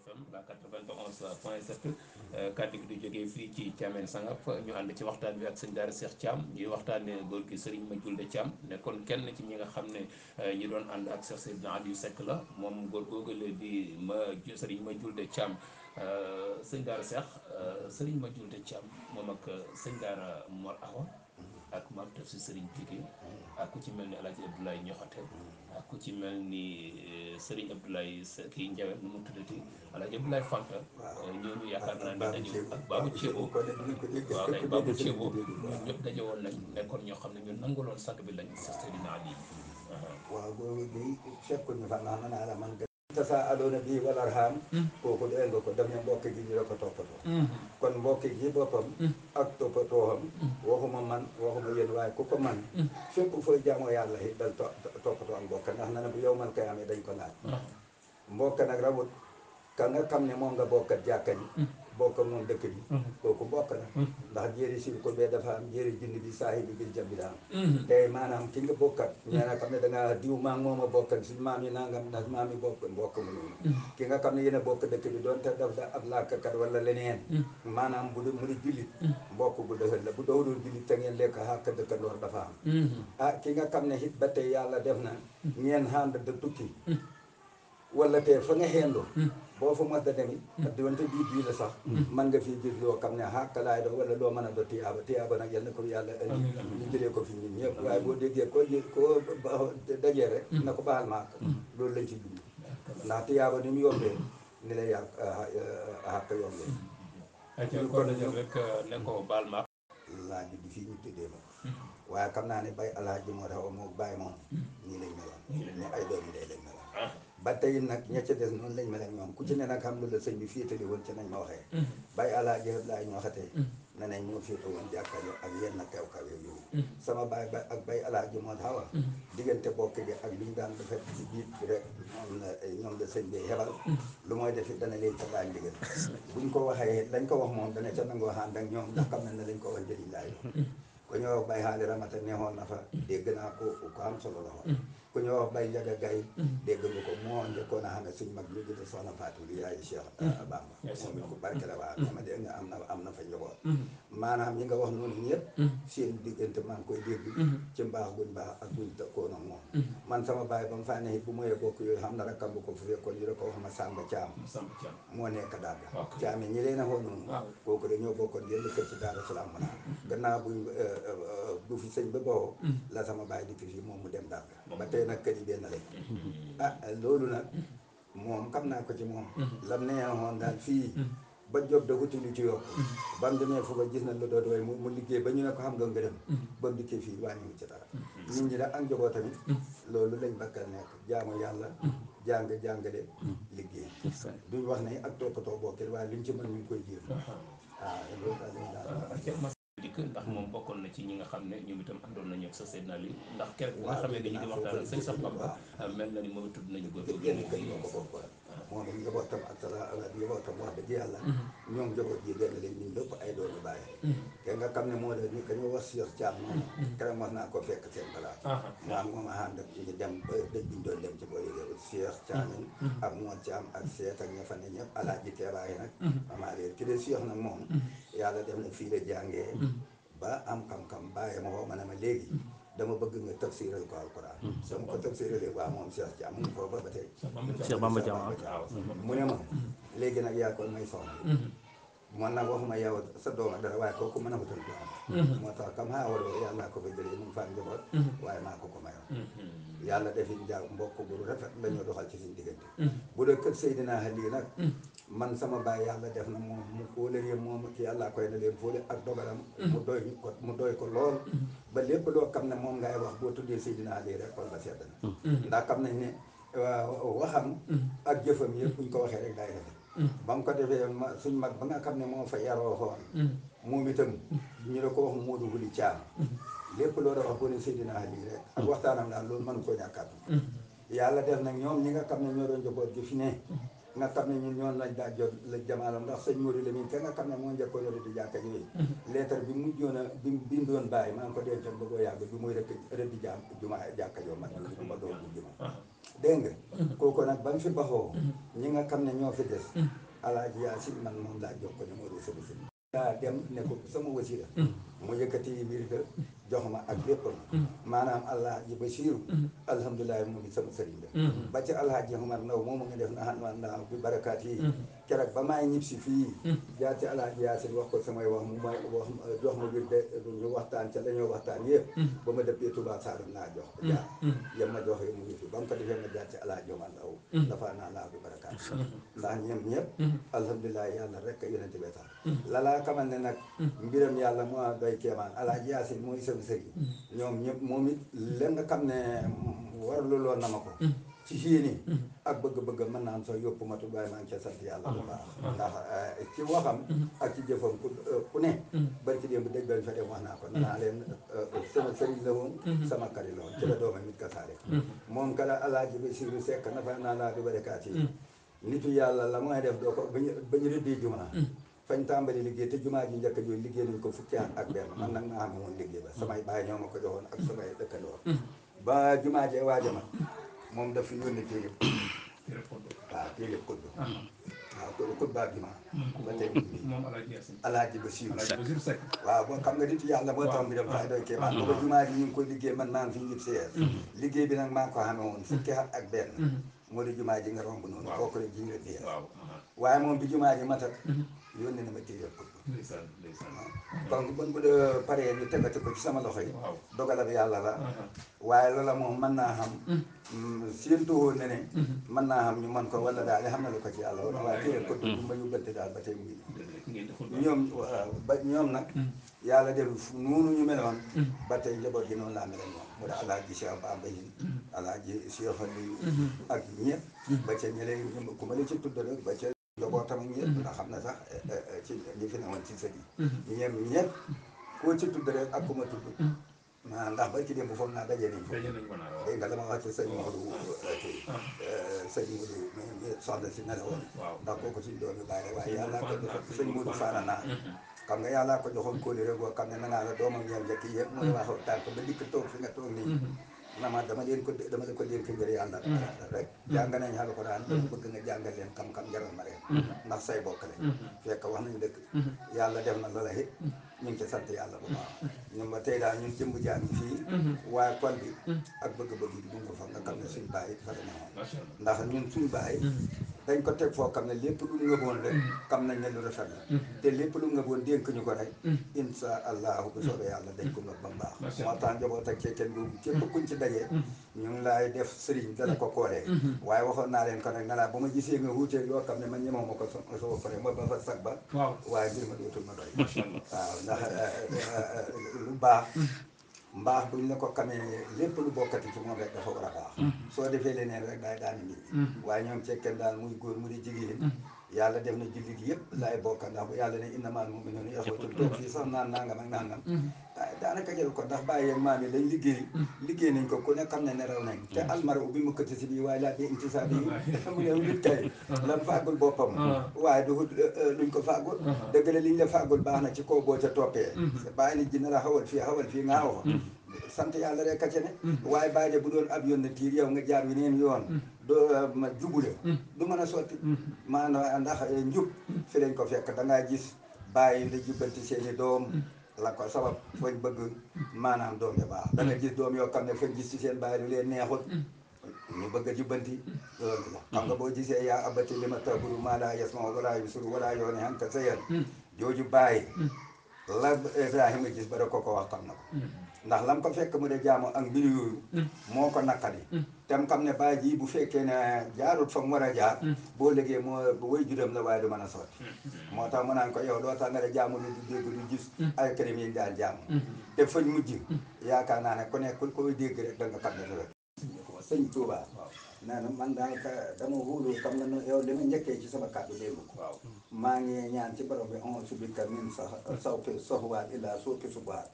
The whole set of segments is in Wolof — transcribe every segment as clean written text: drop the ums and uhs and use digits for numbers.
FM la 91.7 kàddu gi di jógee fii ci Thiamène Sangap ñu ànd ci waxtaan bi ak sëñ Daara Cheikh Thiam ñuy waxtaanee góor gi Serigne Madioulde Thiam nekkoon kenn ci ñi nga xam ne ñi doon ànd ak Cheikh Seydina Aliou Seck la moom góor googu la di Serigne Madioulde Thiam sëñ Daara Cheikh Serigne Madioulde Thiam moom ak sëñ Daara Mor Awa ak maam taf si Serigne Piqué ak ku ci mel ni El Hadj Abdoulaye Ñoxate ak ku ci mel ni Serigne Abdoulaye kii Ndiaye nu mu tuddati El Hadj Abdoulaye Fanta. ñooñu yaakaar naa ne dañu ak Babou Thiebo waaw kay Babou Thiebo ñun ñëpp daje woon nañ nekkoon ñoo xam ne ñun nanguloon sàkk bi lañ sa Seydina Ali. waaw boobu bi fekkuñu fa ndax naa la man tasaaluuna bii wal arham kooku dégg nga ko dem ne mbokk gi ñu la ko toppatoo kon mbokk gi boppam ak toppatooxam waxuma man waxuma yéen waaye ku ko man fépp fooy jaamoo yàlla yi dal toppatoo ak mbokk ndax na ne bu yow man koy amee dañ ko laaj mbokk nag rawut ka nga xam ne moom nga bokkat jàkka ji bokk moom dëkk bi kooku mbokk la ndax jéeri si ko bee dafa am jéeri jinn bi saahi bi bil jam bi daam tey maanaam ki nga bokkat ñee nga xam ne dangaa diw maa moom a bokkat suñu maam yi nangam nag maam yi bokk mbokk mu noonu ki nga xam ne yéen a bokk dëkk bi doonte daf da ab làkkat wala leneen maanaam bu mu di jullit mbokk bu dëgër la bu dowdoon jullit te ngeen lekk xàkk dëkkandoor dafa am ki nga xam ne it ba tey yàlla def na ngeen ànd da tukki wala te fa nga xeendoo boo fa mos da demit doonte bii la sax man nga fii gis loo xam ne xàkkalaay do wala loo mën a do tiyaaba nag yal na ko yàlla indi ñu jëlee ko fi ñun ñëpp waaye boo déggee koo dajee rek na ko baal maak loolu lañ ci jublu ndax tiyaaba ni mu yombee ni la yàq xàkk yombee ñu ko dajee rek ne ko baal maak laaj bi fii ñu tuddee ma waaye xam naa ne bay alaaji moo tax moo bàyyi moom nii lañ meloon ne ay doomi day lañ meloon ba tey nag ña ca des noonu lañ mel ak ñoom ku ci ne nag xam lu la sëñ bi féetali woon ci nañ ma waxee bay alaaji laay ñoo xatee ne nañ moo féete woon jàkkaarloo ak yenn kaw-kaw yooyu sama baay ba ak bay alaaji moo tax wax diggante bokk gi ak li ñu daan defet ci biir rek ñoom la sëñ bi xebal lu mooy defit dana leen ca daañ ndigal buñ ko waxee lañ ko wax moom dana ca nangoo ànd ak ñoom ndax xam nañ ne lañ ko wax njëriñ laay doon ku ñoo wax bay xaali ramata neexoon na fa dégg naa ko am solo la wax ku ñoo wax bay njaga gay dégg nga ko moo njëkkoon a xam ne suñ mag ñu gëta soxna Fatou li yaay Cheikh Bamba moom it ku barke la waa ñama dégg nga am na fa njaboot maanaam ñi nga wax noonu ñëpp seen diggante maa ngi koy dégg ci mbaax guñ baax ak buñ tëkkoon ak moom man sama baay ba mu faa ne it bu moyee bokk yooyu xam na rakkam bu ko fu fekkoon ñu da ko wax ma Samba Thiam moo nekk Daga Thiam yi ñi leen a xool noonu kooku dañoo bokkoon yenn kër ci Daaru Salaam mana gannaaw buñ bu fi sëñ ba bawoo la sama baay di fi fii moom mu dem Daga ba tey nag kër yi benn lañ loolu nag moom xam naa ko ci moom lam neexoon daal fii ba job da wuti lu ci yokk ba mu demee foofa gis nañ la doon waaye mu liggéey ba ñu ne ko xam nga ngërëm ba mu dikkee fii wàññiwu ci dara nit ñi da ak njaboot tamit loolu lañ bakkal nekk jaamu yàlla jàngale liggéey duñ wax ne ak toppatoo bokkil waaye liñ ci mën ñu ngi koy jéem loolu daal lañ daal dikk ndax moom bokkoon na ci ñi nga xam ne ñoom itam àndoon nañu ak sa Seydina Ali ndax keroog bi nga xamee dañu di waxtaan ak sëñ Sax Bamba mel na ni moom tudd nañu góor googu génn kër ñoo ko bokkoon moom it njabootam ak njabootam wax dëgg yàlla ñoom njaboot yi benn lañ ñun lépp ay doomi bàyyi te nga xam ne moo la ni ka ñu wax Cheikh Thiam moom keroog mas naa ko fekk seen balaa maam moom a ànd ak ñu dem ba dëj biñ doon dem ci boori réew Cheikh Thiam ak Mor Thiam ak seet ak ña fa ne ñëpp alaaji teebaay nag amaa leen ki de Cheikh nag moom yàlla dem na fii la jàngee ba am xam-xam bàyyi ma woo ma ne ma léegi dama bëgg nga tafsiral ko alquran sama ko tafsiralee waa moom Cheikh Thiam mu ngi foofu ba tey Cheikh Bamba Thiam mu ne ma léegi nag yaa ko may soxna man nag waxuma yow sa dooma dara waaye kooku mën a wutal doom moo tax kam xaa waroo yàlla ko fa jëlee mu ngi faa njaboot waaye maa ko mayoon yàlla defi njaw mbokk bu rafet la ñoo doxal ci suñu diggante bu dee kër Seydina Ali nag man sama baay yàlla def na moom mu kóolëree moom ki yàlla koy na leen fóole ak dogalam mu doy ko lool ba lépp loo xam ne moom ngay wax boo tuddee Seydina Ali rek kon ba sedd na ndax xam nañ ne waxam ak jëfam yëpp buñ ko waxee rek day rafet ba mu ko defee suñ mag ba nga xam ne moo fa yaroo xoon moom itam ñu ne ko wax Modou Wuli Thiam lépp loolu wax boo ne Seydina Ali rek ak waxtaanam daal loolu mënu koo ñàkkaat yàlla def nag ñoom ñi nga xam ne ñoo doon njaboot gi fi ne nga xam ne ñun ñoon lañ daa jot la jamaalam ndax sëñ Modou Lamine ka nga xam ne moo njëkkoon yore di jàkka yooyu lettre bi mujjoon a bi bindoon bàyyi maa ngi ko dencoon ba boo yàgg bi muy rek rek di jaam juma jàkka joo man bi ma doon bu juma dégg nga kooku nag ba mu fi baxoo ñi nga xam ne ñoo fi des alaaji Yaasin man moom laa jox ko numéro sama sëriñ daa dem ne ko sama wasila mu yëkkati biir ka jox ma ak léppam maanaam alaaji Basiiru alhamdulilah mu ngi sama sëriñ la ba ci alaaji Umar Ndaw moomu nga def na xanman naa bi barakaat yi keroog ba maay ñib si fii jaar ci alaaji Yaasin wax ko samay wax mu may wax jox ma biir de ñu waxtaan ca la ñoo waxtaan yëpp ba ma dëppee Touba Saalum naa jox jaar yem ma joxe mu ngi fi ba mu ko defee ma jaar ci alaaji Umar Ndaw dafa naa laa bi barakaat ndax ñoom ñëpp alhamdulilah yàlla rek a yonente bee tax lalaa xamal ne nag mbiram yàlla moo doy kéemaan alaaji Yaasin mooy sama sëriñ ñoom ñëpp moom it la nga xam ne warlu loon na ma ko ci yéene ak bëgg-bëgg mën naa am sax yóbbu ma tudd waaye maa ngi ca sant yàlla bu baax ndax ci waxam ak ci jëfam ku ne barki démb dëj bañ fa dem wax naa ko naa leen sama sëriñ la woon sama kari la woon ci la doomam it ka saare moom kala alaaji Basiiru Sekk na fa naa laa du barakaat yi nitu yàlla la mooy def doo ko bañu rëddee jumaa fañ tàmbali liggéey te jumaa ji njëkk jooyu liggéey nañ ko fukki at ak benn man nag maa xam woon liggéey ba samay baay ñoo ma ko joxoon ak samay dëkkandoo ba jumaa jee waaja ma moom daf fi yónni téere waaw téere xutba waaw téere xutba jumaa ba tey moom alaaji Basiiru waaw boo xam nga nitu yàlla moo tax mbiram fay doy kee maan booba jumaa ji ñu ngi koy liggéey man maa ngi fi njib seer liggéey bi nag maa ngi ko xamee woon fukki at ak benn moo di jumaa ji nga romb noonu bokk rek ji nga dee waaye moom bi jumaa ji matat yónnee na ma téere xutba kon bon bu dee paree ñu tegati ko ci sama loxo yi dogalab yàlla la waaye loola moom mën naa xam séentu woon ne ne mën naa xam ñu mën ko wala daal xam na lu ko ci yàlla woon waaye téere xutba bu ma yóbbante daal ba tey mu ngi ñoom ba ñoom nag yàlla def noonu ñu meloon ba tey njaboot gi noonu laa mel ñoom mu da alaaji Cheikh Bamba yi alaaji Cheikh Aliou ak ñëpp ba ca ñële ku ma la ci tudd rek ba ca njabootam ñëpp ndax xam na sax ci ñi fi newoon ci sët yi ñëpp koo ci tudd rek ak ku ma tudd ndax barki démb foog naa daje nañ fa dégg nga la ma wax ci sëñ Modou sëñ Modou soxna si ne la woon ndax kooku suñ doom yu bàyyi waaye yàlla ko joxoon sëñ Modou Fana naa xam nga yàlla ko joxoon kóolire boo xam ne nanaa la doomam ñoom njëkk yëpp mooy waxu tànk ba dikk toog fi nga toog nii nama dama leen ko dénk ngir yàlla rek jàng nañ alxuraan bëgg nga jàngal leen xam-xam jaral ma leen ndax say bokk lañ fekk wax nañ dëkk yàlla def na loola it ñu ngi ci sant yàlla bu baax ñun ba tey daal ñun jëmb jaa ngi fii waaye xol bi ak bëgg-bëgg yi du ko fa nga xam ne suñ bàyyi fa la newoon ndax ñun suñ bàyyi dañ ko teg foo xam ne lépp lu ngëboon rek xam nañ ne lu rafet la te lépp lu ngëboon dénk ñu ko rek insha allahu bu soobee yàlla dañ ko ngëb ba mu baax moo tax njaboot ak ceekeen boobu képp kuñ ci dajee ñu ngi laay def sëriñ dala ko koolee waaye waxoon naa leen ko nag ne laa ba ma gisee nga wuutee loo xam ne man ñemoo ma ko soo pare ma ba fa sag ba waaye mbir ma dootul ma doy waaw ndax lu baax mbaax buñ la ko xamee lépp lu bokkati ci moom rek dafa war a baax soo defee leneen rek daay daani nit ñi waaye ñoom cekkeen daal muy góor mu di jigéen yàlla def na jullit yëpp laay bokka ndax bu yàlla ne innamal mu'minuuna ixwatun toog fii sax naan nangam ak nangam daanaka jël ko ndax bàyyi ak maam yi lañ liggéey nañ ko ku ne xam ne ne raw nañ te almara ubbi mu këtt si bii waaye laa bi intisaabi mu ne nit kay lam fàggul boppam waaye du luñ ko fàggul dëgg la liñ la fàggul baax na ci kaw boo ca toppee bàyyi nit ji na la xawal fii nga xaw sant yàlla rek a ca ne waaye bàyyi de bu doon ab yoon na tiir yow nga jaar wi neen yoon doo ma jubule du mën a sotti maanaam ndax njub fi lañ ko fekk da ngaa gis bàyyi la jubbanti seeni doom la ko sabab fañ bëgg maanaam doom ya baax da nga gis doom yoo xam ne fañ gis ci seen bàyyi lu leen neexut ñu bëgg a jubbanti loolu la xam nga boo gisee yaa abati li ma taburu maa laa yasma wala yusuru wala yooni hanka sayan jooju bàyyi la Ibrahima gis ba da ko wax xam na ko ndax lam ko fekk mu de jaamu ak mbir yooyu moo ko naqari tem xam ne baay ji bu fekkee ne jaarut fa mu war a jaar boo liggéey moo way juram la waaye du mën a sotti moo tax mu naan ko yow loo tax nga de jaamu lu du dégg du gis ay kërim yi daan jaamu te fañ mujj yaakaar naa ne ku ne ku koy dégg rek da nga xam ne rek sëñ Touba nee na man daal dama wóolu xam nga yow li ma njëkkee ci sama kàddu dégg ko maa ngi ñaan ci borom bi on subika min sawti soxwaat illaa suuki subaat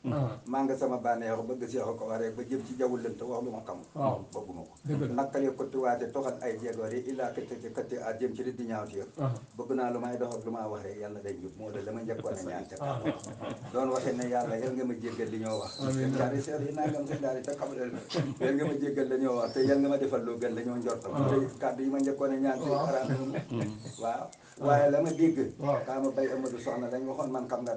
maa nga sama bànneexu bëgg seexu ko waree ba jëm ci jaww lënt wax lu ma xamul bëgguma ko nakkale kotti waate toxal ay jéegoor yi illaa kati a jëm ci di ñaaw téef bëgg naa lu may dox ak lu maa wax rek yàlla day jub moo de la ma njëkkoon a ñaan ca kàddu doon waxee ne yàlla yal nga ma jéggal li ñoo wax yaari seer yi nangam sa daal yi te xamal yal nga ma jéggal la ñoo wax te yal nga ma defal lu gën la ñoo njortam tey kàddu yi ma njëkkoon a ñaan ci araam waaw waaye la ma dégg kaa ma bay Amadou Soxna lañ waxoon man xam nga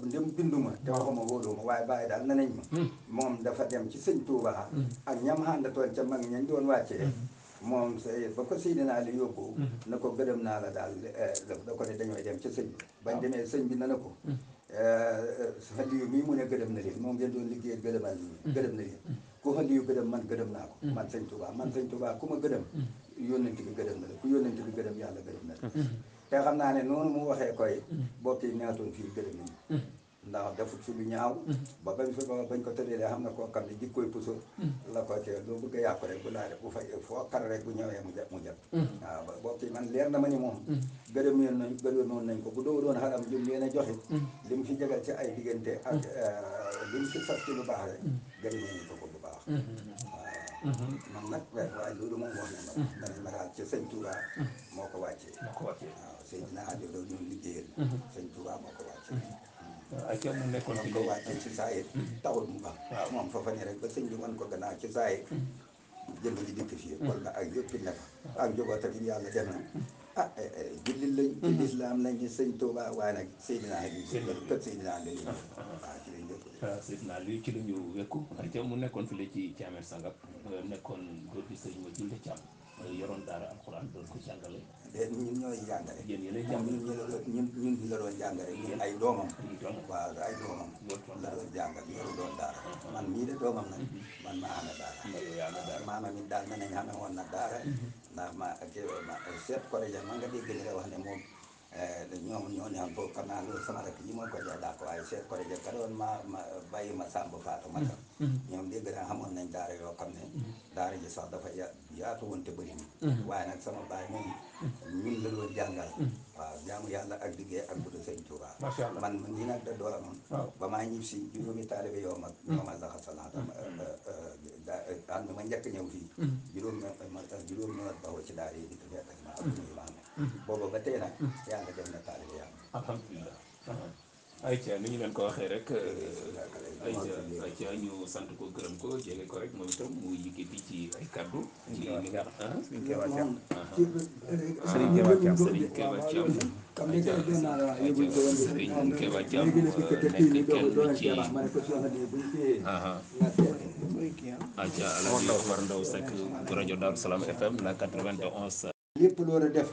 ndem binduma te waxuma wóoluma waaye bàyyi daal nañ ma moom dafa dem ci sëñ Touba ak ñam àndatoon ca mag ñañ doon wàccee moom ba ko Seydina li yóbbu na ko gërëm naa la daal da ko ne dañooy dem ca sëñ bi bañ demee sëñ bi na na ko xaliyu mii mu ne gërëm na leen moom ngeen doon liggéey gërëmal gërëm na leen ku xaliyu gërëm man gërëm naa ko man sëñ Touba ku ma gërëm yónnent bi gërëm na la ku yónnent bi gërëm yàlla gërëm na la te xam naa ne noonu mu waxee koy bokk yi neetoon fii gërëm nañu ndax defut fi lu ñaaw ba bañ ko tëddeelee xam na koo xam ne jikkooy puso la ko te loo bëgg a yàqu rek bu laale bu fay foo kar rek bu ñëwee mu jot waaw bokk yi man leer na ma ni moom gërëmoon nañ ko bu doo doon xaram lim leen a joxe li mu fi jagal ci ay diggante ak li mu fi sas ci lu baax rek gërëmee nañ ko bu baax waaw man nag waaye loolu moom wax na ma danañ ma daal ci sëñ Touba moo ko wàccee waaw Seydina Aliou doon ñun liggéeyal sëñ Touba moo ko wàccee ay ca mu nekkoon moo ko wàccee ci saa yi taxul mu baax moom fa fa ne rek ba sëñ bi wan ko gannaaw ci saa yi jënd li dikk fii wala ak yëpp ne fa ak jógoo tamit yàlla def na jullit lañ ci lislaam lañ ñu sëñ Touba waaye nag Seydina Aliou kër Seydina Aliou waaw ci lañ wékku Seydina Aliou ci la ñu wékku ay ca mu nekkoon fi la ci Thiamène Sangap nekkoon góor gi sëñ ma Julde Thiam yoroon daara alxuraan doon ko jàngale ñun ñooy jàngale yéen yéenay jàngale ñun la doon jàngale ñun ay doomam waaw ay doomam la doon jàngal yoru doon daara man mii de doomam nag man maa amee daara maama mi daal nañ xamee woon na daara ndax ma seet ko rek ma nga dégg ni la wax ne moom ñoom ñoo ne am foofu xam naa loolu sama rek yi moo ko jox dàq waaye seet ko rek ka doon ma bàyyi ma sàmb faatu ma tam ñoom dégg naa xamoon nañ daara yoo xam ne daara ji sax dafa yaatu woon te bëri waaye nag sama baay moom ñun la doon jàngal waaw jaamu yàlla ak liggéey ak buddu sëñ Touba man ñi nag da doomam ba maa ñib si juróomi taalibe yoo mag ñoo ma laxa salaata am na ma njëkk ñëw fii juróom ñoo baxoo ci daara yi di fekk ma ak ñuy maame booba ba tey nag yàlla def na taalibe yàlla alhamdulilah ayca ni ñu leen ko waxee rek ayca ñu sant ko gërëm ko jege ko rek moom itam mu yëkkati ci ay kaddu ci li nga xam Serigne Keba Thiam Serigne Keba Thiam Serigne Keba Thiam nekk kenn ci ayca Alaaji Omar Ndaw Seck rajo Daaru Salaam FM la 91 lépp loo a def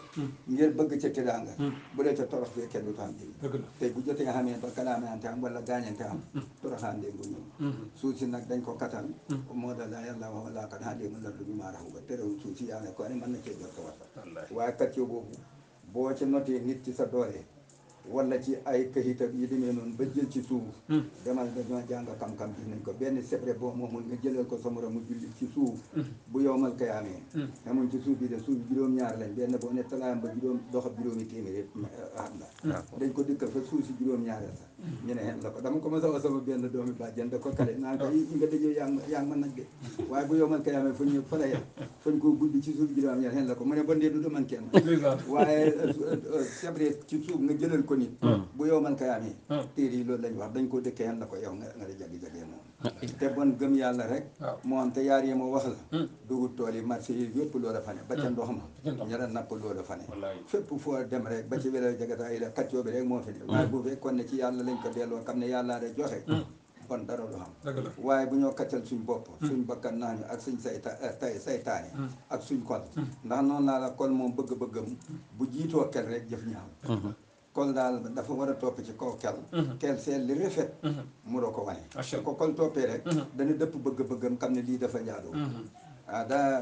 ngir bëgg ca teraanga bu dee ca torox fee kenn du taam tey bu jotee nga xamee ba kalaamante am wala gaañante am toroxaande ngu ñëw suuf si nag dañ ko katal moo da la yàlla wax laa kat xaandee mu lardu bi maa raxu ba terewul suuf si yàlla ko ne mën na cee jot ko wata waaye kat yow boobu boo ci notee nit ci sa doole wala ci ay këyit ak yi demee noonu ba jël ci suuf demal dañoo jàng xam-xam gis nañ ko benn sebre boo moomul nga jëlal ko sa moroom mu julli ci suuf bu yowmal kayaamee xamuñ ci suuf bi de suuf juróom-ñaar lañ benn boo ne talaayam ba juróom doxa juróomi téeméer xam nga dañ ko dikkal fa suuf si juróom-ñaareel sax ñu ne xen la ko dama ko ma sawa sama benn doomi bàjjen da ko kale naan ko yi nga dëjoo yaa ngi ma nag de waaye bu yowmal kayaamee fañ ñu fa la yem fañ koo guddi ci suuf juróom-ñaar xen la ko mu ne ba ndee du man kenn waaye sebre ci suuf nga jëlal ko nit bu yow man kayaamee téere yi loolu lañ wax dañ ko dëkkee xen la ko yow nga da jagi-jagee moom te bon gëm yàlla rek moo am te yaar yi moo wax la dugub tool yi marché yi yëpp loola fa ne ba ca ndox ma ñara napp loola fa ne fépp foo dem rek ba ci wéla jagata yi la kaccoo bi rek moo fi ne waaye bu fekkoon ne ci yàlla lañ ko delloo xam ne yàlla rek joxe bon dara du xam waaye bu ñoo kaccal suñ bopp suñ bakkan naañu ak suñ saytaane ak suñ kol ndax noonu laa la kol moom bëgg-bëggam bu jiitoo kel rek jëf ñaaw kol daal dafa war a topp ci kaw kel seet li rafet mu doo ko wane su ko kol toppee rek dana dëpp bëgg-bëggam xam ne lii dafa jaadu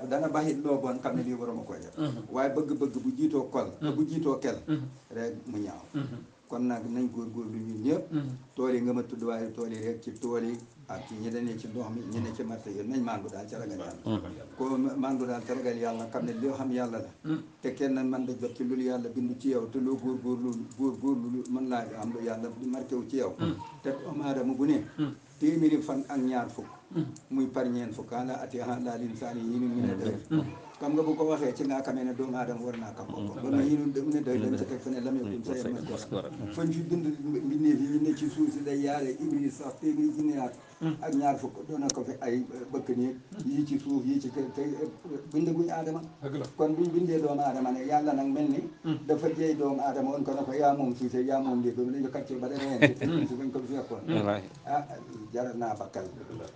dana baxit loo bon xam ne lii waruma koy def waaye bëgg-bëgg bu jiitoo kol bu jiitoo kel rek mu ñaaw kon nag nañ góorgóorlu ñun ñëpp tool yi nga ma tudd waaye tool yi rek ci tool yi ak ci ñi ne ci ndox mi ñi ne ci marché yi nañ mandu daal ci ragal yàlla ko mandu daal ci ragal yàlla xam ne loo xam yàlla la te kenn man da jot ci loolu yàlla bindu ci yow te loo góorgóorlu mën laa am lu yàlla marqué wu ci yow te doomu aadama bu ne téeméeri fan ak ñaar fukk muy par ñeen fukk ala ati ala linsaani yinu mu ne doy xam nga bu ko waxee ci nga xamee ne doomu aadama war naa xam boppam ba mu yinu mu ne doy dañ ci teg fu ne lam yakun sa yem maskura fañ fi dund mbindeef yi ñu ne ci suuf si day yaale iblis sax téeméeri junniyaat ak ñaar fukk doona ko fi ay bëkk néeg yii ci suuf yii ci kër te bind guñ aadama kon buñ bindee doomu aadama ne yàlla nag mel ni dafa jeey doomu aadama woon ko ne ko yaa moom suuf yaa moom lii ba lañu kàccee ba dana yeen ci si bañ ko fi fekkoon ah jaral naa bakkal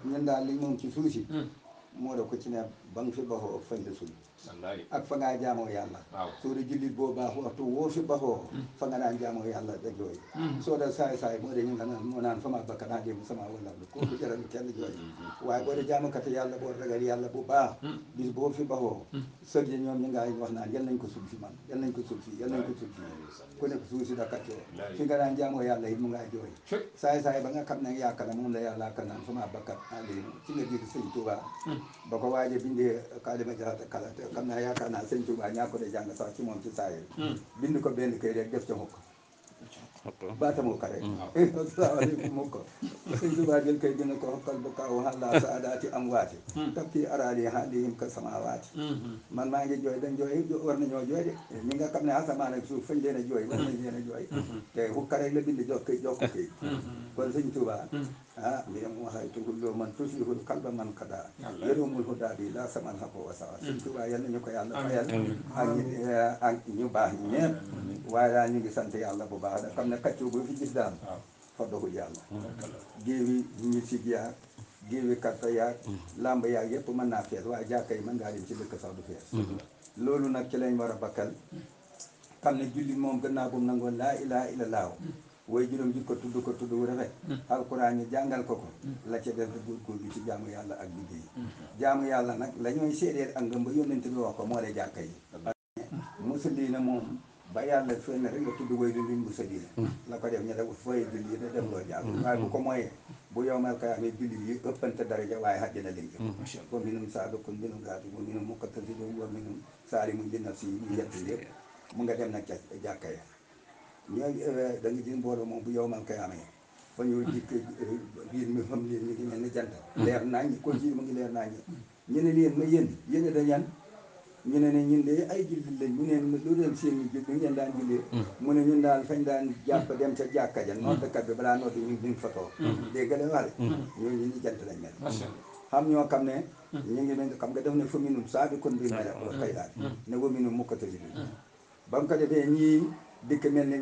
ñun daal li moom ci suuf si moo da ko ci ne ba nga fi baxoo fañ la suñ ak fa ngaa jaamoo yàlla soo da jullit boo baax waxtu woo fi baxoo fa nga naan jaamoo yàlla da jooy soo da saay moo de ñu nga naan moo naan fa ma bakka naa dem sama wala kooku jaral kenn jooy waaye boo de jaamukati yàlla boo ragal yàlla bu baax bis boo fi baxoo sëg yi ñoom ñi ngaa wax naan yal nañ ko suuf si man yal nañ ko suuf si yal nañ ko suuf si ku nekk suuf si da kaccoo fi nga naan jaamoo yàlla it mu ngaa jooy saay ba nga xam ne yaakaar moom la yàlla ka naan fa ma bakka naa dem ci nga gis sëñ Tuubaa ba ko waaje bindee kalima jaxate kala te xam naa yaakaar naa sëñ Tuubaa ñaa ko de jàng sax ci moom ci saayir bind ko benn kay rek def ca mukk baatamoo ka rek asalaamaaleykum mukk sëñ Tuubaa jël kay dina ko xokkal bu kaw xalla saadaati am waati tab kii araali xaalihim ka samawaati man maa ngi jooy dañ jooy war nañoo jooy de ñi nga xam ne asamaan ak suuf fañ leen a jooy war nañ leen a jooy te xukka rek la bind jox ko kay kon sëñ Tuubaa mbiram waxay tugulloo man tusihul kalba man kada yërumul hudaa bi la saman xako wa sawa sëñ Tuubaa yal nañu ko yàlla fayal ak ñu baax ñi ñëpp waaye daal ñu ngi sant yàlla bu baax da xam ne kaccu bu fi gis daal fa doxul yàlla géewi ñu sig yaag géewi karta yaag lamb yaag yëpp mën naa fees waaye jàkka yi mën ngaa dem ci dëkk sax du fees loolu nag ci lañ war a bakkal xam ne jullit moom gannaaw bu mu nangoo laa ilaha illallah way juróom ji ko tudd wu rafet alquran ñu jàngal ko la ca def góorgóorlu ci jaamu yàlla ak liggéey jaamu yàlla nag la ñooy séedéer ak ngëm ba yónnent bi wax ko moo de jàkka yi musulina moom ba yàlla fenn rek nga tudd way luñ musulina la ko def ñu def fooye julli yi da def loo jàll waaye bu ko mooyee bu yowmal qiyaama julli yi ëppante daraja waaye àjjana lañ jëm wa minhum saabiqun minhum raati wa minhum muqtasidun wa minhum saalimun li nafsihi ñu yett lépp mu nga dem nag ca jàkka ya ñooy da nga gis mbooloo moom bu yowmal qiyaama fa ñoo dikk biir mi xam leen ñu ngi mel ni jant leer nañ ko ci mu ngi leer nañ ñu ne leen ma yéen da ñan ñu ne ñun de ay jullit lañ mu ne lu leen seen ñu jul ngeen daan jullee mu ne ñun daal fañ daan jàpp dem ca jàkka ja noddkat bi balaa nodd ñu fa toog dégg nga wax ñooñu ñu jant lañ mel xam ñoo xam ne ñu ngi mel xam nga def ne fa minum saabiqun bil xayraat ne wa minum muqtasidun ba mu ko defee ñii dikk mel ni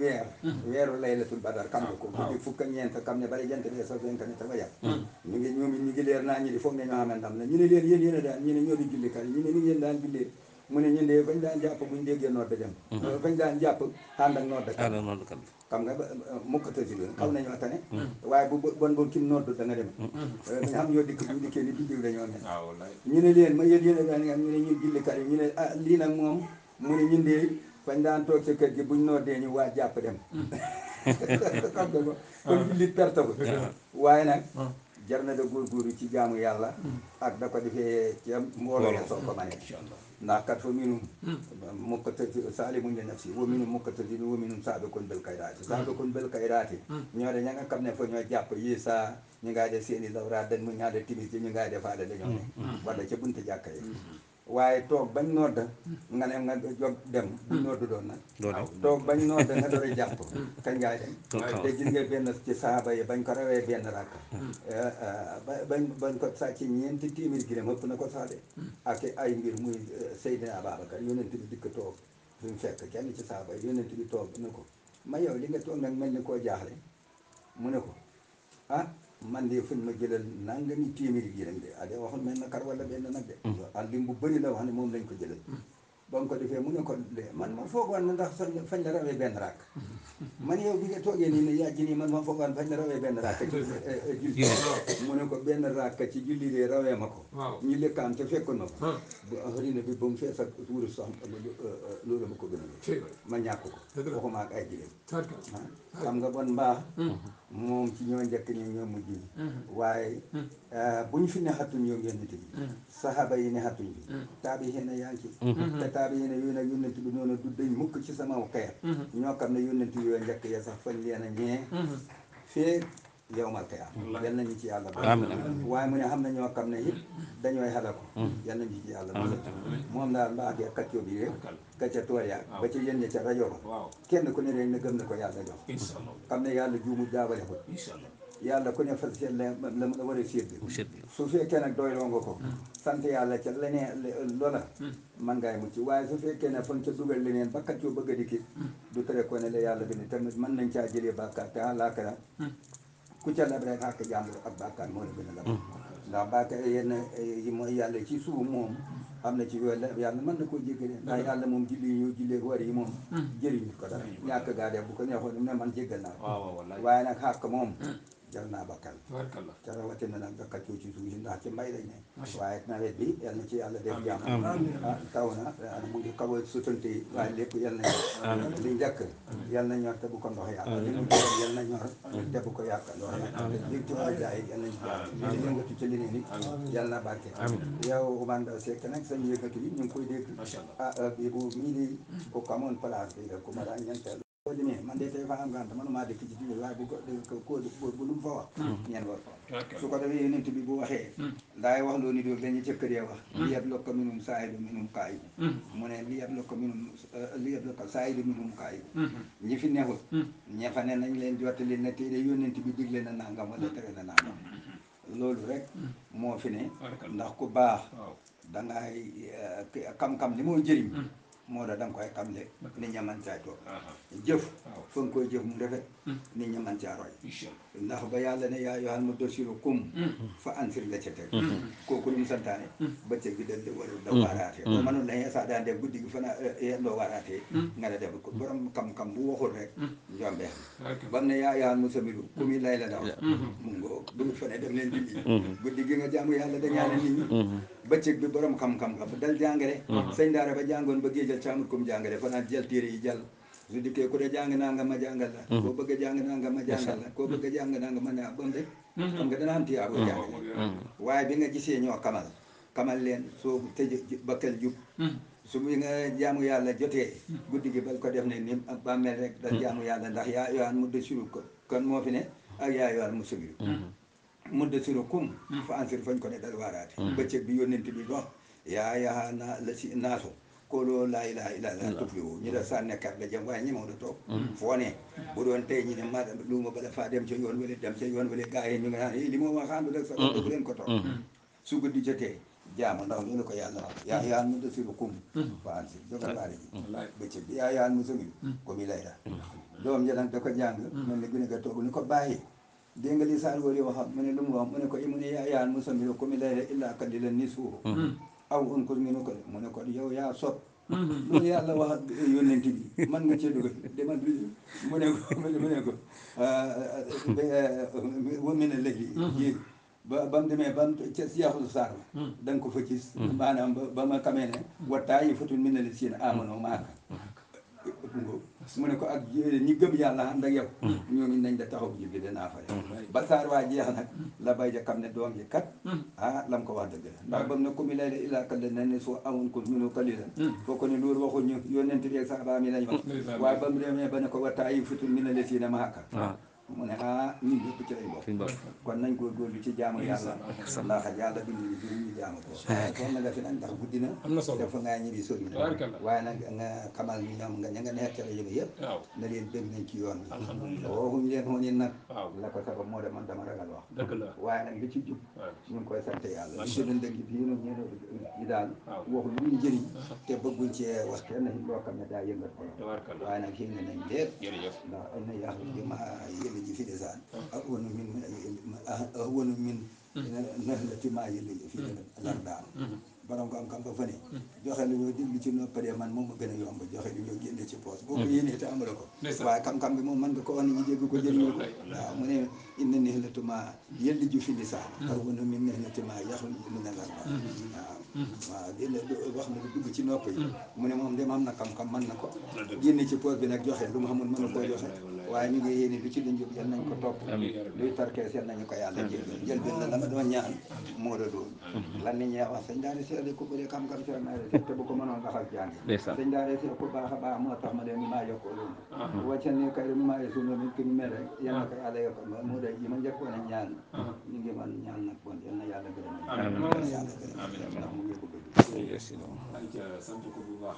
weeru laylatul badar xam nga ko guddi fukk ak ñeent xam ne bari jant bee sa fenk ne te ba yàq ñu ngi leer naa ñi di foog ne ñoo xam ne ndam la ñu ne leen yéen a daan ñu ne ñoo di julli kat ñu ne ni ngeen daan jullee mu ne ñun de fañ daan jàpp buñ déggee nodd dem fañ daan jàpp ànd ak noddkat xam nga muqtasidun xaw nañoo tane waaye bu bon kim nodd da nga dem nga xam ñoo dikk buñ dikkee ni biddiw dañoo mel ñu ne leen ma yéen a daan nga ñu ne ñun jullikat yi ñu ne lii nag moom mu ne ñun de fañ daan toog ci kër gi buñ noddee ñu waa jàpp dem xam nga ko kon jullit perte ko waaye nag jar na da góorgóorlu ci jaamu yàlla ak da ko defee ci mbooloo ya soo ko manee ndax kat fa minum muqtasidun saalimun li nafsi wa minum muqtasidun wa minum saabiqun bil xayraati saabiqun bil xayraati ñoo de ña nga xam ne fa ñoo jàpp yi saa ñu ngaa def seen i lawraat dañ mu ñaade timis yi ñu ngaa defaale dañoo ne wala ca buntu jàkka yi waaye toog bañ nodd nga ne nga jóg dem bu nodd doon nag toog bañ nodd nga door a jàpp kañ ngaa dem te gis nga benn ci saaba yi bañ ko rawee benn rakk bañ ko sàcc ñeenti téeméer gi dem ëpp na ko sax de ak ay mbir muy Seydina Ababacar yonent bi dikk toog fi mu fekk kenn ci saaba yi yonent bi toog ne ko ma yow li nga toog nag mel ni koo jaaxle mu ne ko ah man de fuñ ma jëlal nangami téeméeri gi dem de ade waxul mel na kar wala benn nag de al lim bu bëri la wax ne moom lañ ko jëlal ba mu ko defee mu ne ko man ma foogoon na ndax fañ la rawee benn rakk man yow bi nga toogee nii ne yàjji nii man ma foogoon fañ la rawee benn rakk ci julli mu ne ko benn rakk ci julli de rawee ma ko ñu lekkaan te fekkoon ma ko bu xarina bi ba mu fees ak wurus sax loolu ma ko gën a ma ñàkk ko waxuma ak ay jigéen xam nga bon mbaax moom ci ñoo njëkk ñi ñoo mujj ñi waaye bu ñu fi nexatuñ ñoom yonent bi saxaaba yi nexatuñ bi taabi xëy na yaa ngi ci te taabi xëy na yooyu nag yonent bi noonu du dañ mukk ci sama xeer ñoo xam ne yonent yooyu njëkk ya sax fañ leen a ñee fee yowmal qiyaama yal nañu ci yàlla waaye mu ne xam na ñoo xam ne it dañooy xalaku yal nañu ci yàlla moom daal mbaax gi xaccoo bi yëpp ka ca tool yaa ba ca yéen ñi ca rajo ba kenn ku ne rek na gëm na ko yàlla jox xam ne yàlla juumu jaabale ko yàlla ku ne fas la war a sédd su fekkee nag doyloo nga ko sant yàlla ca leneen loola man ngay mucc waaye su fekkee ne fa nga ca dugal leneen ba xaccoo bëgg a dikki du tere ko ne la yàlla bi ne tamit mën nañ caa jëlee bàkkaar te àllaaxira ku ca lab rek xàq jàmbur ak bàkkaar moo la gën a lab ndax bàkkaar yenn yi mooy yàlla ci suuf moom am na ci yooyu la yàlla mën na koo jéggale ndax yàlla moom julli yi ñëw jullee war yi moom jëriñu ko dara ñàkk gaa def bu ko neexoon ne man jéggal naa ko waaye nag xàq moom jar naa bakkal ca rawatina nag nga xaccoo ci suuf si ndax ci mbay lañ ne waaye nawet bi yal na ci yàlla def jàmm taw na mu ngi xaw a sutante yi waaye lépp yal na li njëkk yal na ñor te bu ko ndox yàq li mu jël yal na ñor te bu ko yàq ndox yàq li ci war a jaay yal nañ jàmm li yëngatu ci leneen it yal na barke yow Oumar Ndao Seck nag sañ yëngatu yi ñu ngi koy dégg bi bu mii di ko xamoon place bi ku ma daan ñeenteel boo demee man de tey fa am gànt manuma dëkk ci biir waaye bu ko bu lu mu fa wax ñeen war ko su ko defee yonent bi bu waxee daay wax loo ni doo dañu cëkkëree wax li yablukka minhum shaahidu minhum gaa'ibu mu ne li yablukka shaahidu minhum gaa'ibu ñi fi nexul ña fa ne nañ leen jottali na téere yonent bi digle na nangam wala tere na nangam loolu rek moo fi ne ndax ku baax dangay xam-xam li moo njëriñ moo da nga koy xamle nit ña man caa toog jëf fa nga koy jëf mu rafet nit ña man caa roy ndax ba yàlla ne yaa ayyuhal mudassiru qum fa anzir la ca teg kooku lu mu santaane bëccëg bi dal di war da waaraatee ba mënul lañ saa daan def guddi gi fana loo waaraatee nga la def ko borom xam-xam bu waxul rek njombe ba mu ne yaa ayyuhal muzammilu qumi layla daw mu ngoo dugul fa ne dem leen julli guddi gi nga jaamu yàlla da ñaane nit ñi bëccëg bi borom xam-xam nga dal jàngale sëñ daara ba jàngoon ba géejal caamut comme jàngale fa naan jël téere yi jàll su dikkee ku de jàng naa nga ma jàngal la koo bëgg a jàng naa nga ma jàngal la koo bëgg a jàng naa nga ma ne bam de xam nga dana am tiyaa boo jàngale waaye bi nga gisee ñoo kamal leen soo tëj bakkal jub su bi nga jaamu yàlla jotee guddi gi bal ko def ne ni bàmmeel rek dal jaamu yàlla ndax yaa yohan mu desiru ko kon moo fi ne ak yaa yohan mu subiru muddasiru kum fa ansir fañ ko ne dal waaraate bëccëg bi yónnent bi wax yaa yaha na la si naasu kooloo laa ilaaha illallaah tuflihu ñu def sànnekat la jëm waaye ñi moo da toog foo ne bu doon tey ñi ne ma lu ma bala faa dem ca yoon wala dem ca yoon wala gaa yi ñu nga naan li moo waxaandu rek sax bu leen ko toog su guddi jotee jaamu ndax loolu ko yàlla wax yaa yahan muddasiru kum fa ansir jógal waare ji bëccëg bi yaa yahan musamil ko mi lay da doom ja nag da ko jàng mel ni gune ga toog ni ko bàyyi dégg nga li saar wali wax mu ne lu mu wax mu ne ko mu ne yaa yahan musamil ko mi lay da illaa qaliilan nisfahu aw unqus minhu mu ne ko yow yaa sopp loolu yàlla wax yónnent bi man nga cee dugal demal mu ne ko wa mina layli jéeg ba mu demee ba mu ca jeexul saar la da nga ko fa gis maanaam ba ma xamee ne wa taa'ifatun mina llaziina aamanuu ma'aka mu ne ko ak ñi gëm yàlla ànd ak yow ñooñu nañ da taxaw julli danaa fare ba saar waa jeex nag la bay ja xam ne doom ji kat lam ko wax dëgg la ndax ba mu ne qumi layla illaa qaliilan nisfahu aw unqus minhu qaliilan foo ko ne loolu waxul ñu yónnent bi ak saxaaba mi lañ wax waaye ba mu demee ba ne ko wa taa'ifatun mina llaziina ma'aka mu ne ñun ñëpp ci lañ bokk kon nañ góorgóorlu ci jaamu yàlla ndax yàlla bindi bi ñu jaamu ko foog na nga fi nag ndax guddi na dafa ngaa ñibbi sori na waaye nag nga xamal ni ñoom nga ña nga nekk rajo bi yëpp na leen bëgg nañ ci yoon bi waxuñ leen xoo nit nag la ko sabab moo de man dama ragal wax waaye nag li ci jub ñu ngi koy sant yàlla li gën a ndëgg bi ñu daal wax lu ñu njëriñ te bëgguñ ci wax kenn loo xam ne daa yëngat ko waaye nag xëy na nañ leer ndax am na yàlla bi ma ji fi desaan ahwanu min nahlati maa yële fi lar daal borom xam-xam ba fa ne joxe lu ñoo diglu ci noppale man moom ma gën a yomb joxe lu ñoo génne ci poos boo ko yéenee te amula ko waaye xam-xam bi moom man nga ko wax ni ñu dégg ko jëriñoo ko waaw mu ne inna nahlati maa yële ji fi lisaan ahwanu min nahlati maa yaxruju min lar daal waaw génne wax na lu dugg ci nopp yi mu ne moom dem am na xam-xam man na ko génne ci poos bi nag joxe lu mu xamul mën na koo joxe waaye ñu ngi yéene lu ci di njub yal nañ ko topp luy tarkees yal nañu ko yàlla jéggal njëlbeen la ma doon ñaan moo la doon lan ni ñee wax sëñ daara seede ku bëri xam-xam seet naa te bu ko mënoon baxal jàngi sëñ daara seet ku baax a baax moo tax ma leen mi maa yokkoo loolu wàccan ni kay mi maa yesu noonu ki ñu mel rek yal na ko yàlla yokkal ma moo day ji ma njëkkoon a ñaan ñu ngi man ñaan nag bon yal na yàlla gërëm yàlla gërëm ndax mu ngi bëgg sant ko bu baax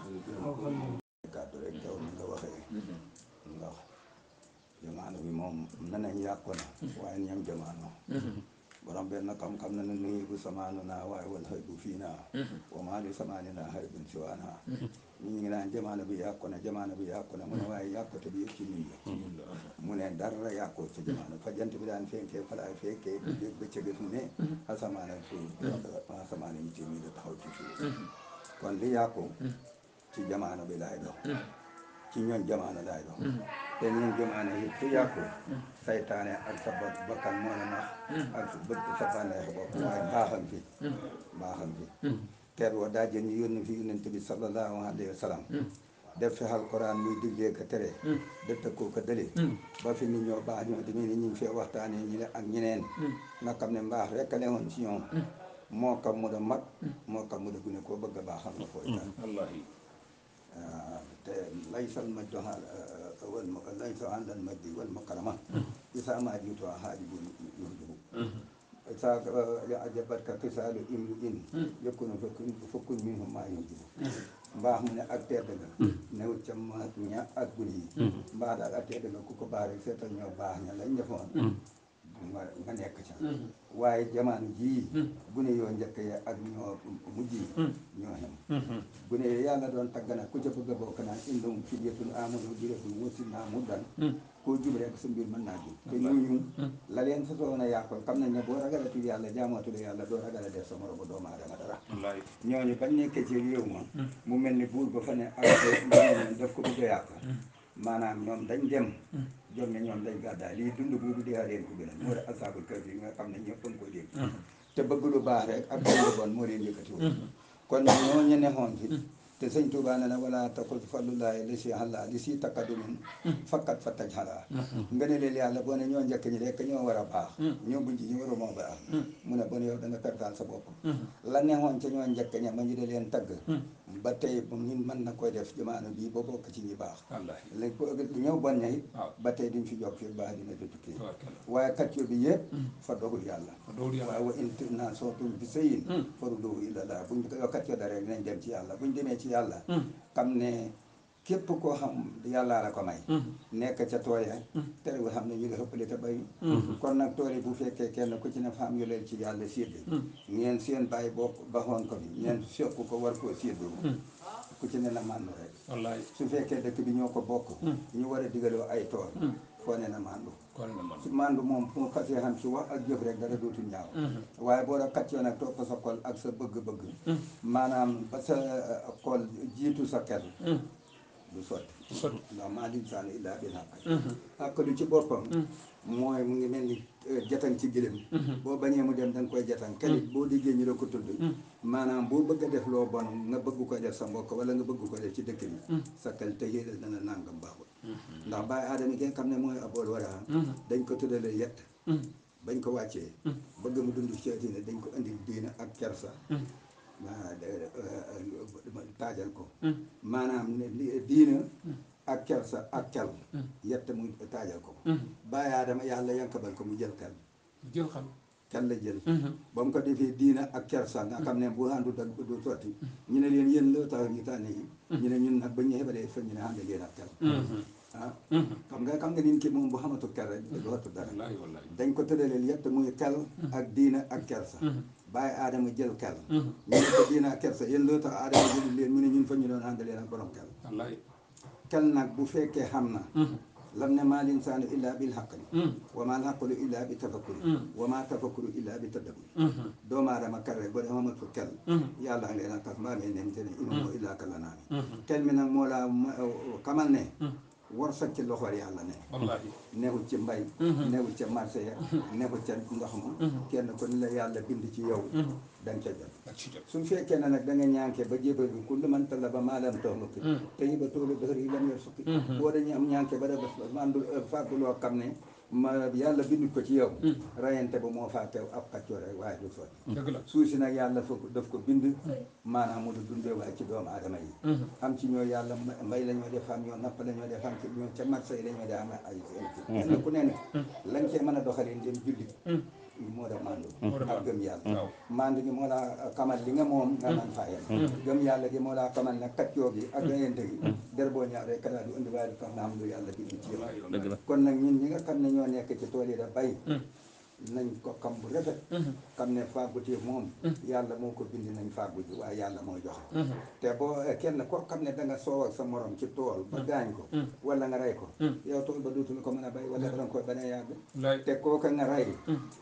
kàddu rek taw ni nga waxee ndax jamaano bi moom nañ yàqu na waaye ñam jamaano borom benn xam-xam na ne nuyu bu samaanu naa waaye wal xëy bu fii naa wamaa li samaani naa xëy buñ si waa naa ñu ngi naan jamaano bi yàqu na mu ne waaye yàqute bi yëpp ci ñun la mu ne dara yàqu ci jamaano fa jant bi daan fenkee falaay fekkee bëccëg fu ne asamaana suuf asamaana yi ci ñu da taxaw ci suuf kon li yàqu ci jamaano bi laay dox ci ñoon jamaano laay dox te ñun jamaano yi fu yàqu saytaane ak sa bakkan moo la nax ak sa bànneex bopp waaye baaxam fi teer wa daa jën ñu yónni fi yonent bi sallallahu alayhi wa sallam def fi alquran muy diglee ko tere dëtta koo ko dële ba fi nit ñoo baax ñoo demee ni ñu ngi fee waxtaanee ñi ak ñeneen nga xam ne mbaax rek a newoon ci ñoom moo kam mu da mag moo kam mu da gune koo bëgg a baaxal nga fooy tan wallahi te laysal majdu laysa àndal majdi wal mukarama isa ma jiitu haaji bu yurduhu sa ajabatka kisaalu imru in yëkkunu fukkuñ minhum maa yurduhu mbaax mu ne ak tedd nga new ca mag ña ak gune yi mbaax daal ak tedd nga ku ko baax rek seetal ñoo baax ña lañ defoon nga nekk ca waaye jamono jii gune yoo njëkk ya ak ñoo mujj yi ñoo xem gune yi yàlla doon tagg nag ku ca bëgg a bokk naan indum fidyatun aamanu bi rabbihim wa zidnaahum hudan koo jub rek sa mbir mën naa jub te ñooñu la leen sosoon a yàqal xam nañ ne boo ragalatu yàlla jaamatule yàlla doo ragala def sa moromu doomu aadama dara ñooñu bañ nekkee ci réew ma mu mel ni buur ba fa ne ak daf ko bëgg a yàq maanaam ñoom dañ dem jom ne ñoom dañ gàddaay lii dund boobu dee leen ko gën a moo de asaabul kahf yi nga xam ne ñëpp a ngi ko dégg te bëgg lu baax rek ak bëgg lu bon moo leen yëkkati woon kon ñoo ñu neexoon fi te sëñ Tuubaa ne na wala takul fallullaahi li si xalaa li si takkadumin fakkat fa taj xalaa nga ne leen yàlla boo ne ñoo njëkk ñi rek ñoo war a baax ñoo mujj ñi waru moo baax mu ne bon yow da nga pertaal sa bopp la neexoon ca ñoo njëkk ña ma ñu de leen tagg ba tey ñun mën na koy def jamaano bii ba bokk ci ñi baax léegi ñëw bon ña it ba tey duñ fi jog fi baax dina di tukki waaye kacco bi yëpp fa dogul yàlla waaye wa inna sootum bi sëyin faruduhu ilallah buñ ko kacco da rek dinañ dem ci yàlla buñ demee ci yàlla xam ne képp koo xam yàllaa la ko may nekk ca tool ya terewul xam ne ñu la ëppale te bay kon nag tool yi bu fekkee kenn ku ci ne fa am yu leen ci yàlla sédde ngeen seen bàyyi boo baxoon ko fi ngeen fekk ko war koo séddoo ku ci ne na màndu rek su fekkee dëkk bi ñoo ko bokk ñu war a digaloo ay tool foo ne na màndu su màndu moom fu mu xasee xam ci wax ak jëf rek dara dootul ñaaw waaye boo da kaccoo nag topp sa xol ak sa bëgg-bëgg maanaam ba sa xol jiitu sa xel du sotti ndax maa linsaanu illaa bil haqq haqq lu ci boppam mooy mu ngi mel ni jatan ci gëlëm boo bañee mu dem da nga koy jatan kalit boo liggéey ñu la ko tudd maanaam boo bëgg a def loo bon nga bëgg ko def sa mbokk wala nga bëgg ko def ci dëkk bi sa xel te yéegal dana nangam baaxul ndax bàyyi aadama gi nga xam ne mooy abool wara dañ ko tuddalee yett bañ ko wàccee bëgg mu dund ci àddina dañ ko indil diina ak kersa taajal ko maanaam diina ak kersa ak cal yett mu taajal ko bàyyi aadama yàlla yankabal ko mu jël kel la jël ba mu ko defee diina ak kersa nga xam ne bu àndu dag du sotti ñu ne leen yéen loo tax ñu tànn yi ñu ne ñun nag ba ñu xebalee fa ñu ne ànd leen ak kel xam nga nit ki moom bu xamatu kel rek du xatu dara dañ ko tëddaleel yett muy kel ak diina ak kersa bàyyi aadama jël kel ñu ne ko diina ak kersa yéen loo tax aadama jël leen mu ne ñun fa ñu doon ànd leen ak borom kel nag bu fekkee xam na lam ne maa linsaanu illaa bil haqqi wa maa al-aqlu illaa bi tafakkuri wa maa tafakkuru illaa bi tadabburi doomu aadama kar rek boo dee xamatu kel yàlla leen a tas mbaa mee nente ne in huwa illaa kal an'aam kel mi nag moo laa xamal ne war sa ci loxol yàlla ne wallaahi newul ci mbay newul ca marché ya newul ca ndox ma kenn ko ni la yàlla bind ci yow danga ca jot ak ci jot su fekkee ne nag da nga ñànkee ba jébal bi ku lu man talla ba maa lam toxluki te yi ba tóolu dëxër yi lam yor sukki boo dañuy am ñànkee ba dafa mandu fàggu loo xam ne ma yàlla bindul ko ci yow rayante ba moo faa teew ab xaccoo rek waaye du sotti dëgg la suuf si nag yàlla daf ko bind maanaam mu du dundee waaye ci doomu aadama yi am ci ñoo yàlla mbay la ñoo def am ñoo napp la ñoo def am ci ñoo ca marché yi la ñoo def am ay seen kenn ku ne nag lañ cee mën a doxalee ndem jullit moo da mandu ak gëm yàlla mandu gi moo laa xamal li nga moom nga man faa yem gëm yàlla gi moo laa xamal ne kaccoo gi ak rayante gi der boo ñaaw rek kalaa du indi waaye du tax na am lu yàlla bind ci yow kon nag ñun ñi nga xam ne ñoo nekk ci tool yi da bay nañ ko xam bu rafet xam ne fàgguteef moom yàlla moo ko bind nañ fàggu ji waaye yàlla mooy joxe te boo kenn koo xam ne da nga soow ak sa morom ci tool ba gaañ ko wala nga rey ko yow tool ba dootul ko mën a bay wala danga koy bañ a yàgg te kooka nga rey